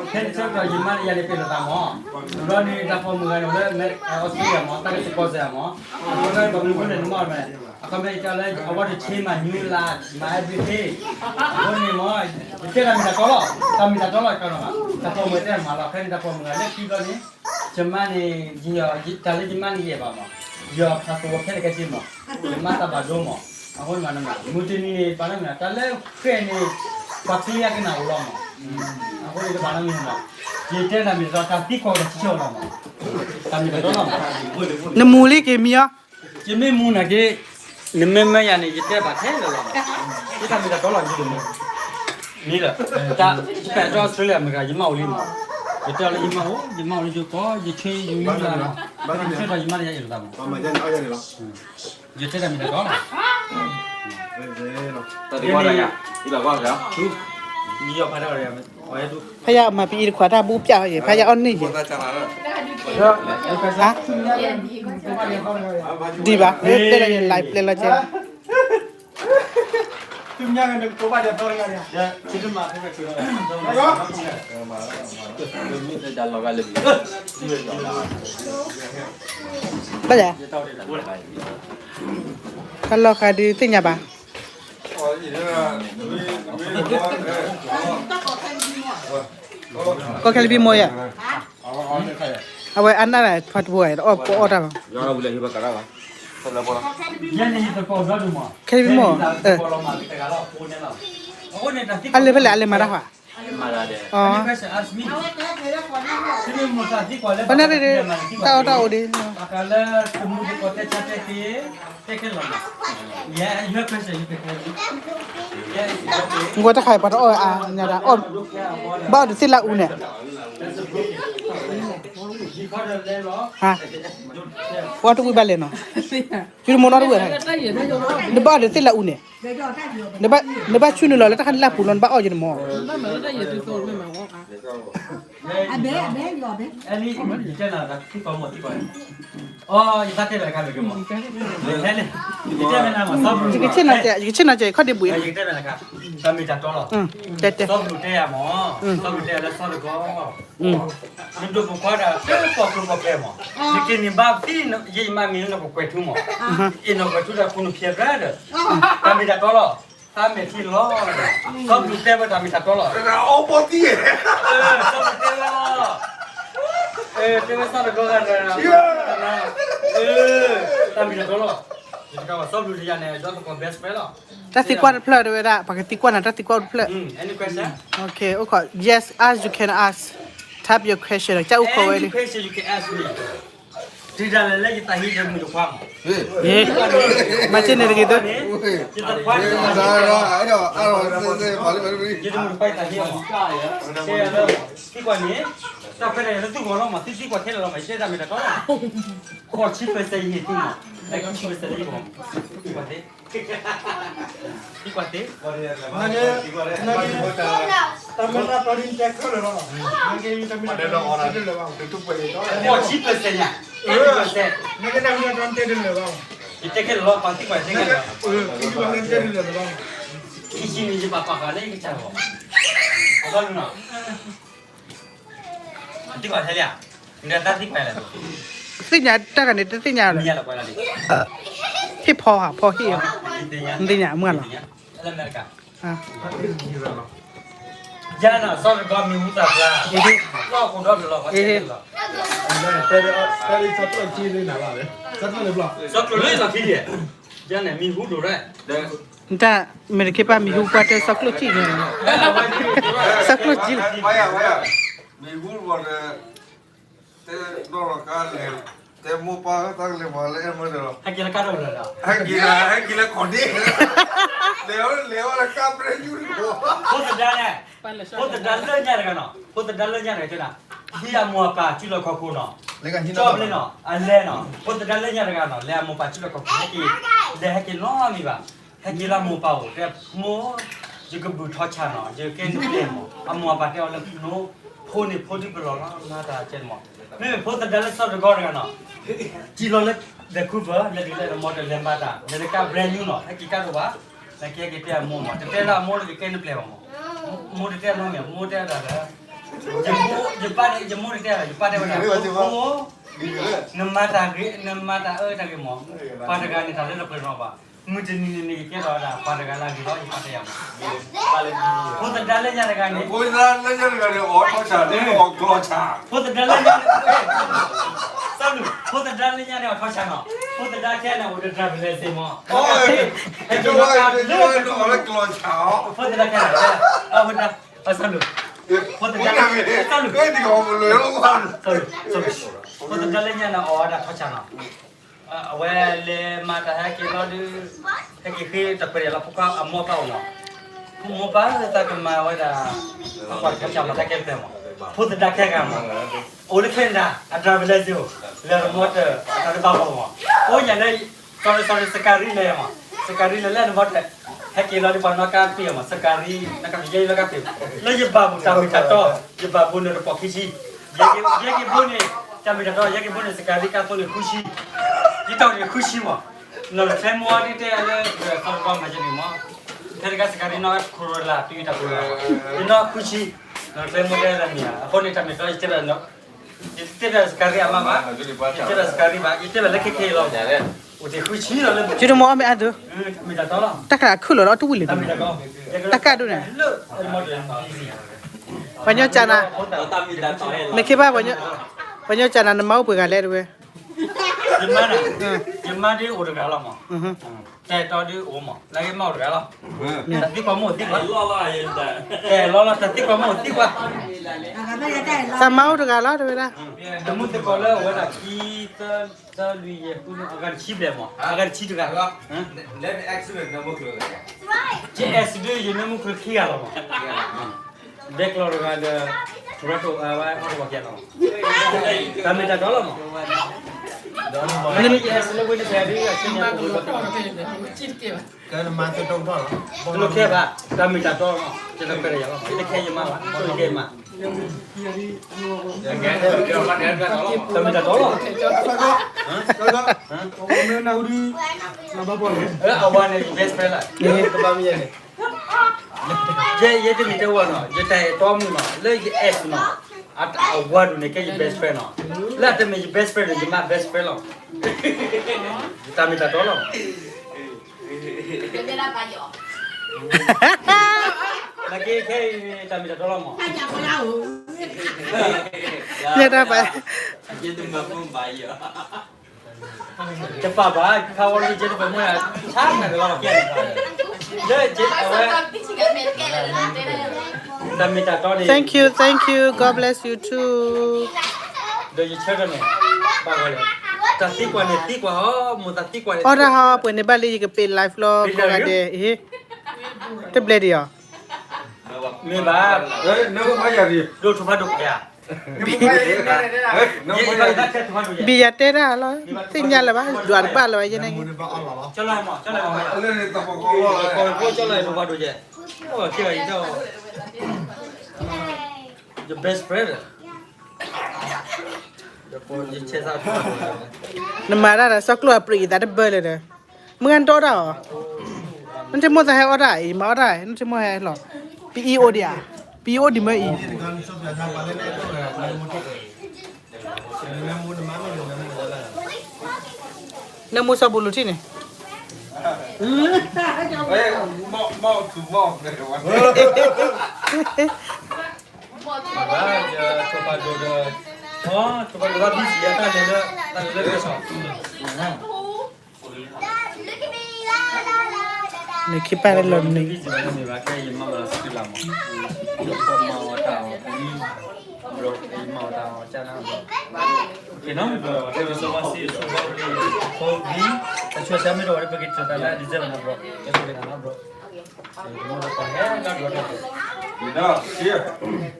ဖဲန့ၣ်ဆၢကတီၢ်ယမါန့ၣ်ယၤန့ၣ်ပ့ၤလီၤသးမး, ဒီးန့ၣ်တၢ်ပိာ်မုၣ်ဂၤန့ၣ် အိၣ်လၢ Australia မး, တၢ်ကစ့ၢ်ကီးစ့ၢ်မး, အဃိန့ၣ်ဘၣ်မနုၤအဃိန့ၣ် နမၤမး, အခီပညီယတဲလၢ I want to change my new life, my everything, အဃိန့ၣ်မး, ယတဲတၢ်မ့ၢ်တၢ်တီလီၤ, တၢ်မ့ၢ်တၢ်တီလီၤကီးလီၤမး, တၢ်ပိာ်မုၣ်တဲမးလီၤ, ဖဲန့ၣ်တၢ်ပိာ်မုၣ်ဂၤလၢခံဘျီန့ၣ်, ယမါန့ၣ်, တၢ်လၢယမါန့ၣ်ယဲၢ်ဘၣ်မး, ယီၤဖးသဝီခဲလၢာ်ခဲဆ့မး, ယမါတၢ်ဘၣ်ဒိမး, အဃိန့ၣ်မး, မုၢ်တနံၤန့ၣ် ပှၤလၢမ့ၢ်တၢ်လၢဃဲန့ၣ်, ပှၤချ့ယၤကနၣ်အိၣ်လီၤမး, အဃိန့ၣ်တဘၣ်လၢမ့ၢ်မး, ယတဲတၢ်မ့ၢ်တၢ်တီ တၢ်သံကွၢ်တၢ်ဆၢလီၤမး, တၢ်မ့ၢ်တၢ်တီလီၤမး, နမူလံက့ၤမံအီၤ, ယမ့ၢ်မူနာ်က့, နမ့ၢ်မၢယၤန့ၣ် ယတဲဘၣ်ထဲလၢာ်လီၤမး, ယတၢ်မ့ၢ်တၢ်တီလီၤယမူ, မ့ၢ်လၢ, တၢ်, ယပာ်တီ Australia မ့ၢ်ဂ့ၤ ယမါအိၣ်လံမး, ယတဲလၢယမါအိၣ်, ယမါအိၣ်လၢယိၤကီၢ်, ယဆ့ယမံလၢ, ယဆ့ဒီးယမါန့ၣ်ယအဲၣ်လီၤသးမး, ယတဲတၢ်မ့ၢ်တၢ်တီလီၤ, ဖဲယၤမၤပအံၤတခွးတၢ်ဘူးပၠးအီၤယဲၢ် ဖဲယၤအီၣ်မၤပအံၤတခွးတၢ်ဘူးပၠးအီၤယဲၢ် ဖဲယၤအီၣ်န့ၢ်ယဲၢ်, ဒံးဘၣ်, ပျဲလီၤယဲၢ် live ပျဲလီၤကဲ ဘၣ်လဲၣ်, တၢ်လီၤဃာ်ဒုးသ့ၣ်ညါဘၣ်, ကီၢ်ခဲလံးဘံမိၢ်ယဲၢ်, အဝဲအါနၢ်ဖးတဘိအံၤ အီၣ်ပအီၣ်တၢ်ဘၣ်, ခဲလံးဘံမိၢ်, အလဲၤဖဲလဲၣ် အလဲၤမၤတၢ်ဃီ, အ, တၢ်အီၣ်တၢ်အိၣ်ဒံး, ကွၢ်တခါအံၤပှၤတအီၣ်အါညါဒၣ်, အီၣ်, ဘၣ်အီၣ်တသ့လၢအူန့ၣ်, အ ဟါ, ပှၤတဝံၣ်ဘၣ်လဲၣ်နီၤ, ယတမိၢ်နီတဝံၣ်, နဘၣ်အီၣ်ဒီးသ့ၣ်လၢအူန့ၣ်, နဘၣ်ဆူနုာ်လီၤလၢတၢ်ခါလၢပူၤလီၤ နဘၣ်အီၣ်ယတမိၢ်, အဘဲ, အဘဲ, ယတဲနၤတၢ်သံကွၢ်မိၢ်သံကွၢ်, အီ ယသးတဲဘၣ်တခါမ့ၢ်က့ၤမိၢ်, ယတဲမ့ၢ်နၤမိၢ်, ယကဆ့ၣ်နီၤစဲး ယကဆ့ၣ်နီၤစဲး ခီၣ်ဒ့ဘှံး, ယတဲမ့ၢ်နၤခါ, တၢ်မ့ၢ်တၢ်တီလီၤ, တဲတဲ, စီၤပလူးတဲယၤမိၢ်, စီၤပလူးတဲယၤလၢစီၤတဂီၤ နဒိၣ်ပကွၢ်ဒၣ်လၢပှၤကျိၤပှၤကျဲမး, နက့ၤန့ၣ်ဘၣ်သံ ယဲယမါမ့ၢ်လၢနကကွဲးထူမး, အ့ၣ်နကကွဲးထူဒီးပူနဖျဲးပြၢဒီး, တၢ်မ့ၢ်တၢ်တီလီၤ, တၢ်မဲာ်ထံလီၤ, စီၤပလူးတဲဝဲတၢ်မ့ၢ်တၢ်တီလီၤ, စီၤပလူးတဲဝဲလီၤ, တဲဝဲစီၤတဂီၤဂၤဒီး, တၢ်မ့ၢ်တၢ်တီလီၤ, စီၤပလူးတယၤန့ၣ် ဒီသကိး best friend လီၤ, တၢ်သံကွၢ်တဖျၢၣ်တဲဝဲဒၣ် ပှၤကသံကွၢ်နၤတၢ်သံကွၢ်တဖျၢၣ်, အိၣ်ခိး yes ask you can ask, type your question ကအိၣ်ခိးဝဲလံ, Teacher လဲၤလၢယသးဟံၣ်ယမုၢ်တခွါမး, မၤစ့န့ၣ်တဂ့ၤသၢ, ယတခွါန့ၣ်, ယတမုၢ်တခွါယသးဟံၣ်မး, တဲလၢ, သံကွၢ်န့ၣ်, တၢ်ဖဲလဲၣ်လၢသုဂီၢ်လီၤမး သုသံကွၢ်ထဲလဲၣ်လီၤမး ယတဲတၢ်မ့ၢ်တၢ်တီလီၤ, ဃိးဆံ percent ယဟ့ၣ်သုမး, လၢခံဆံ percent လၢယဂီၢ်, သံကွၢ်သ့, သံကွၢ်သ့, နက့, နက့, တၢ်မ့ၢ်တၢ်တီဒ်တဲခဲလၢာ်လီၤ, နက့တၢ်မ့ၢ်တၢ်တီဒ်တဲလၢာ်ဘၣ်, ဃိးဆံ percent ညါ, နက့တၢ်မ့ၢ်တၢ်တီတဲတလၢာ်ဘၣ်, ယတဲခဲလၢာ်လီၤ ပှၤသံကွၢ်ယတဲခဲလၢာ်လီၤ, တဲတလၢာ်ဘၣ်, ခံဆံန့ၣ်ယပာ်ပာ်ဃာ်လၢယကစၢ်လီၤ, အဘၣ်နုၤနီၤ သံကွၢ်ထဲလံဧါ, နတၢ်သံကွၢ်လဲၣ်, သ့ၣ်ညါတၢ်ဂၤန့ၣ် တသ့ၣ်ညါလီၤ, ဟ့ၣ်ဖီဧါ ဖီဟ့ၣ်ဧါ, နသ့ၣ်ညါမုၢ်လီၤ, ယၤနီၤ စီၤတဂီၤမံၤဟူသၣ်ဖျါ, လီၢ်ခိၣ်ဒီတလီၤ, စီၤကျိၤလၢလီၢ်ခံဒံး, ယၤန့ၣ်မံၤဟူဒိၣ်ရဲ နတၢ်မ့ၢ်တခ့ပၢ်မံၤဟူပှၤတဲစီၤကျိၣ်စံၣ်န့ၣ်, စီၤကျိၣ်စံၣ်လီၤ, မံၤဟူဘၣ်ဒီး, တဲနီၢ်လီၤကါလဲၣ်, တဲမိၢ်ပၢ်တၢ်ကလဲၤမၤလၢအဲၣ်မၢဒီးလီၤ, ဟဲက့ၤလၢကါဒိၣ်လၢာ်ဒီး, ဟဲက့ၤလၢ, ဟဲက့ၤလၢကီၢ်ဒ့, လဲၤဝဲလဲၤဝဲလၢကါပြဲယူၢ်, ဖိသဒါန့ၣ်, ဖိသဒါလၢညါတဂၤနီၤ, ဖိသဒါလၢညါတဂၤတဲနၤ, ဟံးအမိၢ်အပၢ်စုလီၢ်ခီၣ်ခိၣ်နီၤ, ကၠီဘျ့နီၤ, အလဲၤနီၤ, ဖိသဒါလၢညါတဂၤနီၤ လဲၤအမိၢ်ပၢ်စုလီၢ်ခီၣ်ခိၣ် ဟဲက့ၤ, လဲၤဟဲက့ၤနီတမံၤဘၣ်, ဟဲက့ၤလၢအမိၢ်ပၢ်အိၣ် တဲမိၢ်, ယကဘုၣ်ထီဆၣ်နီၤ ယကဲနပျဲၢ်မး, အမိၢ်အပၢ်တဲအီၤလၢ ဖိန့ၣ်ဖိဒုပလီၢ်လီၤ မၤတၢ်ကဲမး, မ့မ့ၢ်ဖိသဒါလၢစီၤတဂီၤတဂၤနီၤ, စံၣ်လီၤလၢ Vancouver လၢဒ်လဲၣ် လၢမီတလဲၤမၤတၢ် လဲၤလၢကါ brand new နီၤ ဟဲက့ၤကါဒိၣ်ဘၣ်, နကဲက့ၤတဲအမိၢ်မး တတဲလၢအမိၢ်လၢကကဲနပျဲၢ်ဘၣ်မး, မိၢ်တတဲအမိၢ်မ့ၢ် မိၢ်တဲဒၣ်လၢ ယပၢ် ယမိၢ်တတဲလီၤ ယပၢ်တဲဝဲဒၣ် ဖိ, နမၤတၢ်ဂ့ၤ နမၤတၢ်အၢတၢ်ဂ့ၤမး, ပှၤတဂၤန့ၣ်တၢ်လၢတပှဲၤနီၣ်ဘၣ်, မုၢ်တနံၤန့ၣ်န့ၣ် ယကဲထီၣ်ဝဲဒၣ် ပှၤတဂၤလၢအဂ့ၤလီၤ ယပၢ်တဲယၤမး, ဖိသဒါလၢညါတဂၤန့ၣ် ဖိသဒါလၢညါတဂၤန့ၣ် အီၣ်ထီဆၣ်န့ၣ် အီၣ်ကျီဆၣ်, ဖိသဒါလၢညါန့ၣ် အီၣ်ထီဆၣ်နီၤ, ဖိသဒါခဲန့ၣ် အိၣ်ဒီး driver license မး, ဟဲက့ၤလီၤကါလၢ ကျီဆၣ်, ဖိသဒါခဲန့ၣ် အဝဲဒၣ် အဆၢလိာ်, ဖိသဒါ, အဆၢလိာ်, ဖိသဒါလၢညါန့ၣ် အီၣ်ဝဲဒၣ်ထီဆၣ်နီၤ, အဝဲလဲၤမၤတၢ်ဟဲက့ၤလီၤဒုး, ဟဲက့ၤဃ့တပှဲၤဒီးလီၤ ဖိခွါအမိၢ်ပၢ်အိၣ်နီၤ, မိၢ်ပၢ်သးကမၤဝဲဒၣ်, အကွၢ်ထီဆၣ်မၤတၢ်ကဲတပှဲၤမး, ဖိသဒါခဲဂၤမး, အိၣ်လၢ Canada အ driver license လၢရမီတၢ် အတၢ်တဘၣ်ဘၣ်မး, အိၣ်ညါလၢ sorry sorry စကၤရံလဲၤမး, စကၤရံလဲၤလၢနဘီတၢ်, ဟဲက့ၤလီၤဒ်ပှၤနီၣ်ကါပ့ၢ်မး, စကၤရံ နကယဲၢ်လီၤကါပ့ၢ်, လၢယဘၣ်ဘူၣ်တၢ်မ့ၢ်တၢ်တီ, ယဘၣ်ဘိန့ၣ်တကီၢ်ခံဆံ, ယဲက့ၤဘိန့ၣ်, တၢ်မ့ၢ်တၢ်တီ ယဲက့ၤဘိန့ၣ် စကၤရံကါသိန့ၣ်ဃုဆံ, ယတီၢ်န့ၣ်ဃုဆံမး, နီၢ်လၢချဲမိၢ်ဒ်တဲလၢ သီတဘီမၤယဲန့ၣ်မး, ဖဲတဂၤစကၤရံနီၣ် Corolla တုၤတၢ်ပူၤ, ယနီၣ်ဃုဆံ, နီၢ်လၢချဲမိၢ်တဲလၢမ့ၢ်ဧါ, အဃိန့ၣ်တၢ်မ့ၢ်တၢ်တီ ယတဲဘၣ် ယတဲဘၣ်စကၤရံအမါဘၣ်, ယတဲဘၣ်စကၤရံဘၣ်, ယတဲဘၣ်လၢခဲခဲအံၤလီၤ, အိၣ်တ့ၢ်ဃုဆံလီၤလၢ ယတမ့ၢ်အီၣ်မ့ၢ်အါဒုး, တၢ်မ့ၢ်တၢ်တီလီၤ, တၢ်ခါအခုၣ်လီၤဒီးအီၣ်တဝံၣ်လၢၤဒုး, တၢ်ကၣ်ဒုးန့ၣ်, ပှၤညီကၢ်နၤ, နခ့ဘၣ်, ပှၤညီကၢ်နၤ နမါအိၣ်ပှဲၤဂၤလဲၣ်တဝဲ, ယမါန့ၣ်, ယမါဒ်အိၣ်တဂၤလီၤမး, တၢ်တီဒ်အိၣ်မး, လၢကမါအိၣ်တဂၤလီၤ, တၢ်သံကွၢ်မိၢ်သံကွၢ်, တၢ်လီၤလီၤ တၢ်သံကွၢ်မိၢ်သံကွၢ်, တၢ်မါအိၣ်တဂၤလီၤတဝဲဒၣ်, တမူသကိးလၢအဝဲဒၣ်ခံ သၢ လွံၢ် ယဲၢ် ဃု အဂၤတဆံဘျဲၣ်မး, အဂၤတဆံတဂၤ, ယအဲၣ်စဒုး ယမ့ၢ်မူခိၣ်ခံဂၤလီၤမး, ဘဲကျီၢ်တဂၤဒီး, တၢ်မ့ၢ်တၢ်တီလီၤမး. တလိၣ်ခဲဘၣ်, တၢ်မ့ၢ်တၢ်တီလီၤ, ယတခွဲးလၢယၤလီၤ, ယတခဲယမါဘၣ်, ဆိယကဲမါ, တၢ်မ့ၢ်တၢ်တီလီၤ, အဝဲန့ၣ် ယ best friend လီၤ, ယဲယတမ့ၢ်တဲဝဲနီၤ, ယတၢ်အဲၣ်တီမုၣ်နီၤ, လၢယ ex နီၤ, အဝၤဒုးန့ၣ်ကဲယ best friend နီၤ, လၢအတမ့ၢ်ယ best friend န့ၣ် ယမါ best friend လီၤ, ယတၢ်မ့ၢ်တၢ်တီလီၤ. နက့ခဲအံၤ တၢ်မ့ၢ်တၢ်တီလီၤမး. ယဲတၢ်ပာ်, တပာ်ဘၣ်, ခါဝီလံ ယဲတပာ်မ့ၢ် ဆါနၤကလီၤကဲ, လၢယဲအဝဲ တၢ်မ့ၢ်တၢ်တီန့ၣ် Thank you, thank you. God bless you too. ဒီးယဆၢထၢၣ်န့ၣ် ဘၣ်ဝဲလၢ တၢ်သံကွၢ်န့ၣ် သံကွၢ်ဟီ မိၢ်သးသံကွၢ်န့ၣ် အီၣ်တၢ်ဟီ ပှဲၤန့ၣ်ဘၣ်လံ ယကပ့ၤ live လီၤ ကိးဂၤဒဲး, တဘျဲဒံးအီၤ, မ့ၢ်ဘၣ်, ဒိၣ်ထူဖးဒိၣ်ကယၤ, ဘံယၤတဲတၢ်လီၤ, သ့ၣ်ညါလၢၤဘၣ်, ဒွးတဘၣ်လၢၤဘၣ်ယဲန့ၣ်, ကၠီလၢမး, ကၠီလၢမး, ကၠီလၢထူဖးဒိၣ်ကဲ, ကၠီလၢ your best friend. နမၤတၢ်ဒီး စီၤကျိၣ်အပြံးအသးတဘၢလၢၤဒီး, မုၢ်ဂၤနတအီၣ်တၢ်အီၤ, နထံမိၢ်သးဟဲအီၣ်တၢ်အံၤ မၤအီၣ်တၢ်အံၤ နထံမိၢ်ဟဲလီၤ, ပအံၤအိၣ်ဒံးဧါ, ပအံၤအိၣ်ဒံးမ့ၢ်အံၤ, နမိၢ်စီၤဘူလူးထံၣ်န့ၣ် နခံပၢ်လၢလီၤနံၤ,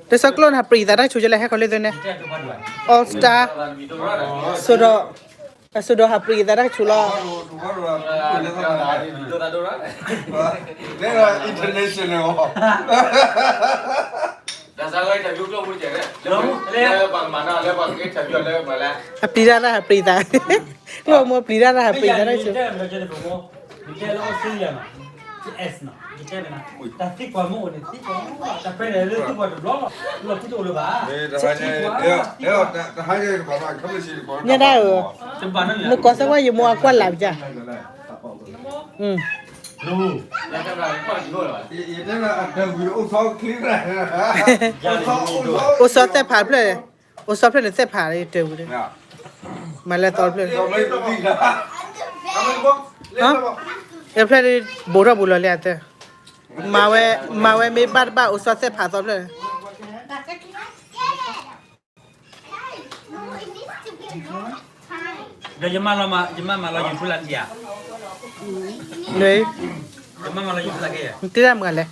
တၢ်စီၤကျိၣ်န့ၣ် ဟးပြံးသးတၢ်ကဆူးကလဲၣ် ဟဲခီလၢသုန့ၣ်, All Star, စိဒီး, စိဒီးဟးပြံးသးတၢ်ကဆူးလီၤ. အပျံၤတၢ်တၢ်ဟးပြံးသး, ကျိၣ်မိၢ်ပျံၤတၢ်တၢ်ဟးပြံးသး, ညါဒၣ်ဧၢ, နကွၢ်စၢ်ကွၢ် ယမိၢ်အကွၢ်လၢ်ပျၢ်, အိၣ်စီသဲးဖးဖျၢၣ်, အိၣ်စီဖျၢၣ်န့ၣ်သဲးဖးတၢ်ဝံၤဒီး, မၤလၢသီဖျၢၣ်, ဖျၢၣ်ဒ်ဘိးထီၣ်ဘူးလီၤလံအသၢ, မၤဝဲ, မၤဝဲမ့ၢ်ဘၣ်တဘၣ် အိၣ်စီသဲးဖးသီဖျၢၣ် ဒီးယမါလီၤမး, ယမါမၤလီၤ YouTube လၢခံဧါ, ယမါမၤလီၤ YouTube လၢခံဧါ, နတ့တၢ်မုၢ်ဂၤလဲၣ်,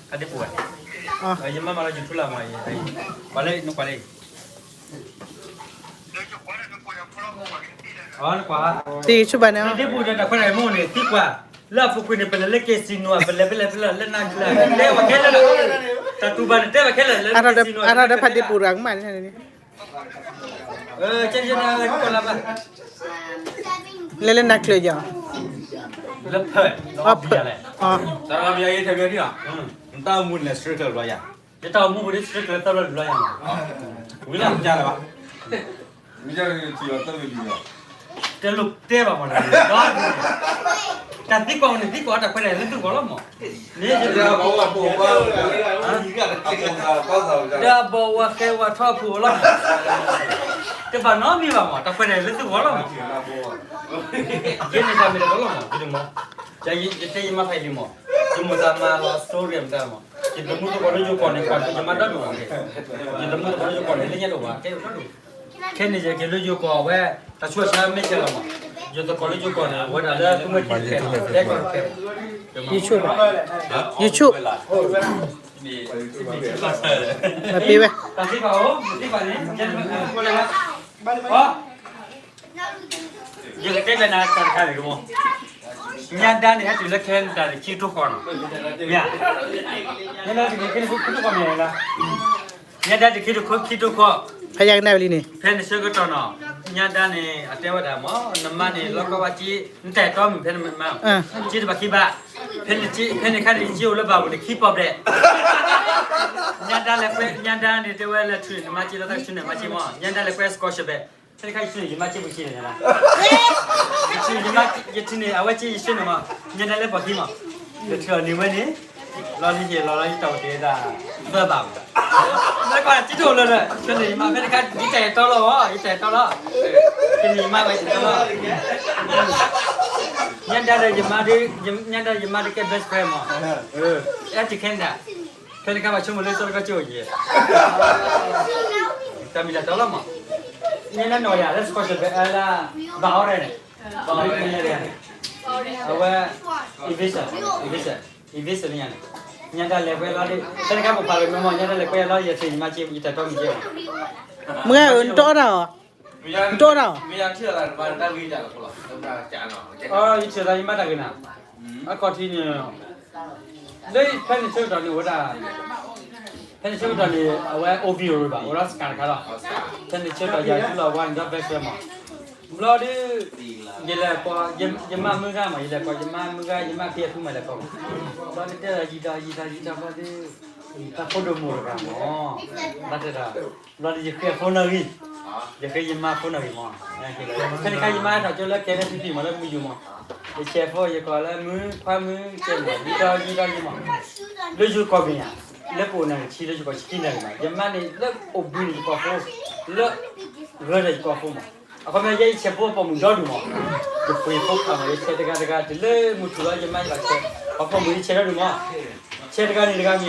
ယမါမၤလီၤ YouTube လၢမး, ပှၤလၢနကွၢ်လၢ, တ့ YouTube ဘၣ်န့ၣ်, ဒ့ပူၤဒီးတၢ်ခွဲးတၢ်ယာ်မ့ၢ်အိၣ်န့ၣ် သံကွၢ်, လၢအပူၤကွံာ်န့ၣ် ပလဲၤလၢ casino ဧါ, ပလဲၤဖဲလဲၣ်ဖဲလဲၣ် လၢနၤကျါ, တဲဝဲခဲလၢာ်လီၤ, တၢ်တူၢ်ဘၣ်န့ၣ် တဲဝဲခဲလၢာ်လၢ casino အါထီၣ်ဒီးဖးဒ့ပူၤတဂၤကမၣ်န့ၣ်, လဲၤလၢနၤကျါယီၤ, လၢဖၢ, တၢ်မံၤယၤယဲထၢၣ်မံၤထံၣ်, နတၢ်အိၣ်မူန့ၣ် straight လီၤယၤ, ယတၢ်အိၣ်မူပူၤန့ၣ် straight သၢဘျီတဘျီယၤ, ဝံၤလီၤ, မ့ၢ်ယၤလၢၤဘၣ်, မ့ၢ်ယၤလၢၤဘၣ်, တဲလိာ်တဲဘၣ်မး, တၢ်သံကွၢ်န့ၣ် သံကွၢ်တၢ်ခွဲးတၢ်ယာ်လၢသုဂီၢ်လီၤမး, န့ၣ် ဒီးဘီဝဲဃဲဝဲထီၣ်ဖုးဝဲလီၤမး, တဘၣ်နီတမံၤဘၣ်မး, တၢ်ခွဲးတၢ်ယာ်လၢသုဂီၢ်လီၤမး, ယဲန့ၣ်တၢ်မ့ၢ်တၢ်တီလီၤမး, ယတမၤ, ယတဲယမါဖးယံာ်လံမး, ယမိၢ်သးမၤလီၤ story မတၤမး, ယသမူသကိးလၢယိၤကီၢ်န့ၣ် ကွၢ်ယမါတၢ်ဒိၣ်ဘၣ်, ယသမူသကိးလၢယိၤကီၢ်န့ၣ် လၢညါဒိၣ်ဘၣ်, ခဲအံၤတၢ်ဒိၣ် ခဲန့ၣ် ယက့ၤလၢယိၤကီၢ်ဝဲ, တၢ်ဆူးတၢ်ဆါမ့ၢ်ဆဲးလီၤမး, ယသကိးလၢယိၤကီၢ်န့ၣ် အဝဲဒၣ်လၢသုမ့ၢ်ထံၣ်တခဲ, တဲကီၢ်တခဲ, YouTube, YouTube, မ့ၢ်ပ့ဝဲ တၢ်သ့ၣ်တဖၣ်အိၣ် မ့ၢ်သ့ၣ်တဖၣ်န့ၣ် ယကတဲဘၣ်နၤတၢ်တခါန့ၣ်ကမီၤ, ညါဒါန့ၣ် ဟဲတုၤလၢ Canada န့ၣ် ခံကထိဃီနီၤ, မ့ၢ်ဧါ, ညါဒါတုၤလၢ Canada ခံကထိဃီမ့ၢ်ဧါ, ညါဒါတုၤခံကထိဃီ ခံကထိဃီ, ဖဲယကနၣ်ဝဲလံန့ၣ် ဖဲနဆၢကတီၢ်နီၤ, ညါဒါန့ၣ် အတဲဝဲဒၣ်မ့ၢ် နမါန့ၣ် လီၤကီဝဲက့ နတၢ်အဲၣ်တီမုၢ်ဖဲနမါ, က့တဘၣ်ခံဘၣ်, ဖဲနက့ ဖဲန့ၣ်ခါန့ၣ် ယက့အိၣ်လၢဘၣ်ပူၤန့ၣ် ခံပီၣ်ဘျဲၣ် ညါဒါလဲၤကွဲ ညါဒါန့ၣ် တဲဝဲလၢထူန့ၣ် နမါက့လီၤသးကဆူန့ၣ် မါက့မ့ၢ် ညါဒါလဲၤကွဲ scholarship ဖဲန့ၣ်ခါယထူန့ၣ် ယမါက့ပူၤက့န့ၣ်လီၤ, ယထူန့ၣ် ယထူန့ၣ် အဝဲက့ယဆူန့ၣ်မ့ၢ် ညါဒါလဲၤပိာ်ခံမ့ၢ်, ယထူအီၤန့ၢ်ဝဲန့ၣ်, လီၤလံယလီၤလီၤယတၢ်အိၣ်တ့ၢ်ဒၣ် သၢဘၣ်မ့ၢ်, လၢကွၢ်က့တအိၣ်လၢၤလၢ ဆူန့ၣ် ယမါဖဲန့ၣ်ခါ ယတၢ်အဲၣ်တီလီၤမ့ၢ် ယတၢ်အဲၣ်တီလီၤ, ဆူန့ၣ်ယမါဝဲတၢ်အဲၣ်တီလီၤ ညါဒါဒီးယမါဒုး ညါဒါဒီးယမါဒုးကဲ best friend မ့ၢ်, အဲၣ်တုၤ Canada, ဖဲန့ၣ်ခါဘၣ်ဆိကမိၣ်လၢစီတကီၢ်ကၠိအိၣ်ယဲ, တၢ်မ့ၢ်တၢ်တီလီၤမ့ၢ်, ညါဒါနီၢ်ယၤလၢ scholarship လၢ ဘၣ်အီရဲၣ်န့ၣ်, ဘၣ်အီရဲၣ်န့ၣ်, အဝဲ eviction eviction eviction လၢညါန့ၣ်, ညါဒါလဲၤကွဲလီၤဒုး ဖဲန့ၣ်ခါပပာ်လီၤမ့ၢ်မ့ၢ် ညါဒါလဲၤကွဲလီၤ ယထံၣ်ယမါက့ ယတၢ်တီမ့ၢ်က့မ့ၢ်, မ့ၢ် နတအီၣ်တၢ်အီၤ နတအီၣ်တၢ်အီၤ, အီ ယထံၣ်သးယမါတၢ်ဂ့ၤနၤ, အခီၣ်ထံးန့ၣ်, လၢဖဲန့ၣ်ဆၢကတီၢ်န့ၣ်အိၣ်ဝဲဒၣ်, ဖဲန့ၣ်ဆၢကတီၢ်န့ၣ် အဝဲ အိၣ်ဘံၣ်အိၣ်ဘၣ် အိၣ်ဒီးစကၤတခါလီၤ, ဖဲန့ၣ်ဆၢကတီၢ်ယၤတူၢ်လီၤဝါန့ၣ်ဒီး best friend မး, ဘျီဒုး, ယလဲၤကိး, ယမါမုၢ်ဂၤမး ယလဲၤကိး ယမါမုၢ်ဂၤ ယမါဖံအဖုမးလဲၤကိးမး, ဘျီဒုးတဲဒီးယံာ်ဒီးယံာ်ဒီးယံာ်ဒီးဘျီဒုး, တၢ်ဖိဒိၣ်မုၣ်တဂၤမး, ဘၣ်တဲဒီး, ဘျီဒုးယဃ့အဖိနီၣ်ဂံၢ်, ယဃ့ယမါဖိနီၣ်ဂံၢ်မး, ဖဲန့ၣ်ခါယမါထီၣ်ကၠိလၢ ကဲလၢဖံဖံမး လၢမုၢ်ယူၤမး, ယဆဲးဖိယကိးလၢမုၢ်ခွါမုၢ်ကဲမး ယံာ်ဒီးယံာ်ဒီးယံာ်မး, လၢယိၤကီၢ်ပူၤန့ၣ်, လၢပအိၣ်နၢ်ဆံလၢယကီၢ်ဆံနၢ်ဂံၢ်မး ယမါန့ၣ် လၢအိၣ်ဘှံးန့ၣ်ယကီၢ်ဖိ, လၢ, ဂၢၢ်ဒီးယကီၢ်ဖိမး, အခီပညီယဲယဆဲးဖိပိာ်မုၣ်ဒီဒူၣ်မး, ယပှ့ၤဖိခးမး ယဆဲးတဂၤတဂၤ တုၤလၢမုၢ်ထူၣ်လီၤ ယမါယဘၣ်ဆဲး, ပှၤပိာ်မုၣ်ယဆဲးဒီဒူၣ်မး, ဆဲးတဂၤန့ၣ်တဂၤမ့ၢ်ဧ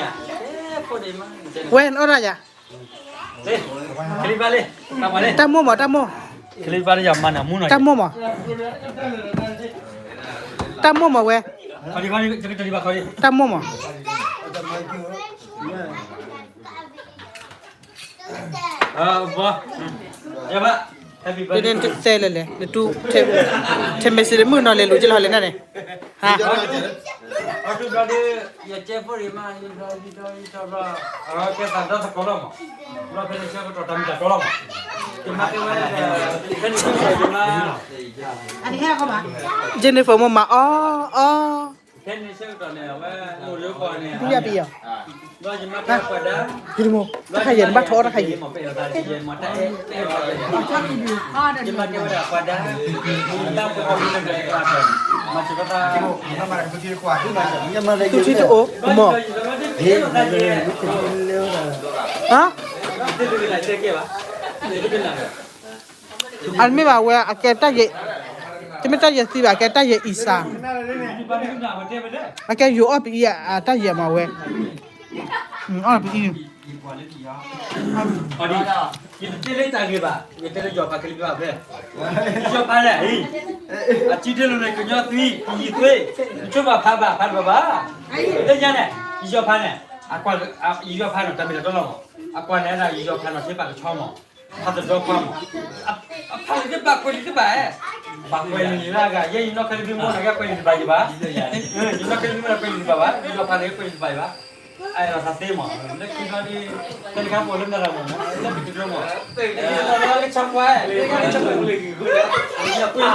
ါ, ဝဲနအီၣ်တၢ်ယၤ လ့, ကလံၤဘၣ်လ့, တၢ်ဘၣ်လ့, တၢ်မိၢ်မး တၢ်မိၢ်, ကလံၤဘၣ်လ့ယမါန့ၣ်မူနီၤ, တၢ်မိၢ်မး, တၢ်မိၢ်မးဝဲ, တၢ်မိၢ်မး, တဲလဲၣ်လဲၣ် နတူၢ်, ထဲမဲာ်စ့ၢ်လၢမုၢ်နီၤလဲၤလူၤ က့လီၤလဲၣ်န့ၣ်, ဟါ အီၤဒုးဘျီဒုး, ယကဲဖိရံမး ယဘျီယဘျီယဘျီ, ကဲသးဒီသကိးလီၤမး, ဘျီဖဲန့ၣ်ဆၢကတီၢ်တၢ်မ့ၢ်တၢ်တီလီၤမး, ယမါတဲဝဲ, ဖဲန့ၣ်ဆၢကတီၢ်ယမါ, Jennifer မ့ၢ်မၤအီၣ်အီၣ်, ဖဲန့ၣ်ဆၢကတီၢ်န့ၣ် အဝဲအိၣ်လၢကီၢ်န့ၣ်, ဘျီယမါတဲပှၤဒါ, တခါယဲၢ် နဘၣ်ထီၣ်အီၣ်တခါယဲၢ် ယမါတဲဝဲဒၣ်ပှၤဒါ, မၤစၢၤပသး, သူၣ်ထံတအိၣ်မး, ဟါ, အမ့ၢ်ဘၣ်ဝဲ အကဲတၢ်ယဲၢ်, တမ့ၢ်တၢ်ယဲၢ်သံဘၣ် အကဲတၢ်ယဲၢ်အံၣ်စၢ်, အကဲယိၤအီၣ်ပအံၣ်အတၢ်ယဲၢ်မးဝဲ, အီၣ်ပအံၣ် ယတတဲလၢတၢ်ဂ့ၢ်ဘၣ်, ယတဲလၢယီၤဖးကလံၤဘၣ်ဖဲ, ယီၤဖးန့ၣ်, အစုဒ့လိာ်န့ၣ် ကညီသွံ, ယဆိကမိၣ်ဖးဘၣ်ဖးတဘၣ်ဘၣ်, လၢညါန့ၣ်, ယီၤဖးန့ၣ်, ယီၤဖးန့ၣ် တၢ်မ့ၢ်တၢ်တီလီၤမး, အကွၢ်န့ၣ်ဒၣ် ယီၤဖးန့ၣ် ထ့ပာ်ကဆီမး, ဖးသဒီခွါမး, အဖးန့ၣ်တဘၣ်ကွဲးလံာ်တဘၣ်, ဘၣ်ကွဲးလံာ်လၢအဂၤ ယဲယနီၢ်ခဲလၢာ်ဖံမိၢ်န့ၣ် ကကွဲးလံာ်တဘၣ်ယဘၣ်, ယနီၢ်ခဲလၢာ်ဖံမိၢ်န့ၣ် ကွဲးလံာ်တဘၣ်ဘၣ်, ယီၤဖးန့ၣ် ကွဲးလံာ်တဘၣ်ယဘၣ်, အအဲၣ်ဒိးသးသ့မး, လၢခံခါဒ်, တနံၤခါပိာ်လၢနရၤမး, လၢကတဒိမး, ကဆီကွၢ်, ကဆီကွၢ်, ကွၢ်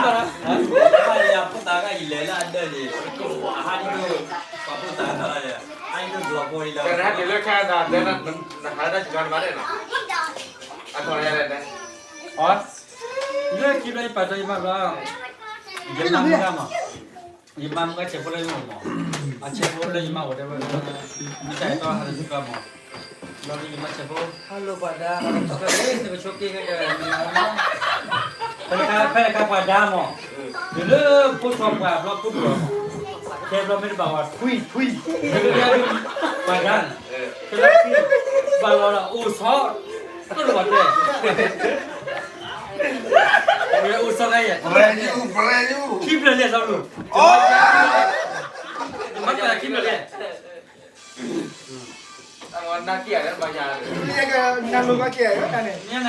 လံ, ဖိသၣ်ကယလဲၤလၢအဒၢးန့ၣ်, ဟးဒ်ဒိၣ်, ပှၤဖိသၣ်နီၤ, ဟးဒ်ဒိၣ်ဘျီဖိလီၤ, နဟးလၢတၢ်ကီတဘၣ်န့ၣ်နီၤ, အထီၣ်လဲၣ်, လၢခံဘျီယပာ်တီယမါဘျီ, ယမါမုၢ်ဂၤမး, ယမါမုၢ်ဂၤဆဲးဖိလၢယမါမး, အဆဲးဖိလၢယမါအိၣ်တဲဝဲ, မ့ၢ်တၢ်အဲၣ်တီဟးလၢယမါမး, ဘျီဒ်ယမါဆဲးဖိ, hello ပှၤဒါ, နကဆိက့ၤ, ဖဲန့ၣ်ခါပှၤဒါမး, တုၤလၢဖိသီၣ်ပှၢ်ဘျီဖိဒိၣ်မး, ခဲဘျီမ့ၢ်တဘၣ်ဝဲ ထွံၣ်ထွံၣ်, ပှၤဒါန့ၣ်, ခဲလၢာ်ထွံၣ်, ဘၣ်လီၤဒီးအိၣ်ဆီ, တၢ်တဘၣ်တဲ အိၣ်ဆီခါယဲၢ်, ခံဖျၢၣ်လဲၣ်သီလူၤ, ယမါတၢ်ခံဖျၢၣ်လဲၣ်, နကနလိကကဲန့ၣ် သ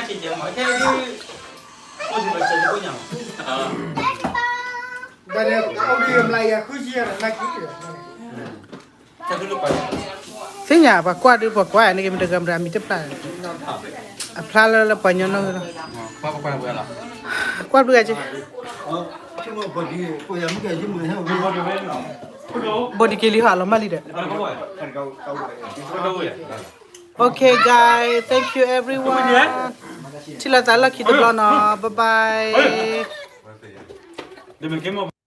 ့ၣ်ညါပှၤကွၢ်ဒုးပှၤကွၢ်န့ၣ်က့ၤမတဂၤမတဂၤမံၤတဖျါ အဖျါလၢလၢပှၤညီနီၣ်လီၤ ကွၢ်ပှၤကဲ ဘိၣ်ဒံက့ၤလံဟးလီၤမၢ်လံဒီး Okay, guys, thank you everyone. ထံၣ်လိာ်သးလၢခံတဘျီနီၤ bye bye.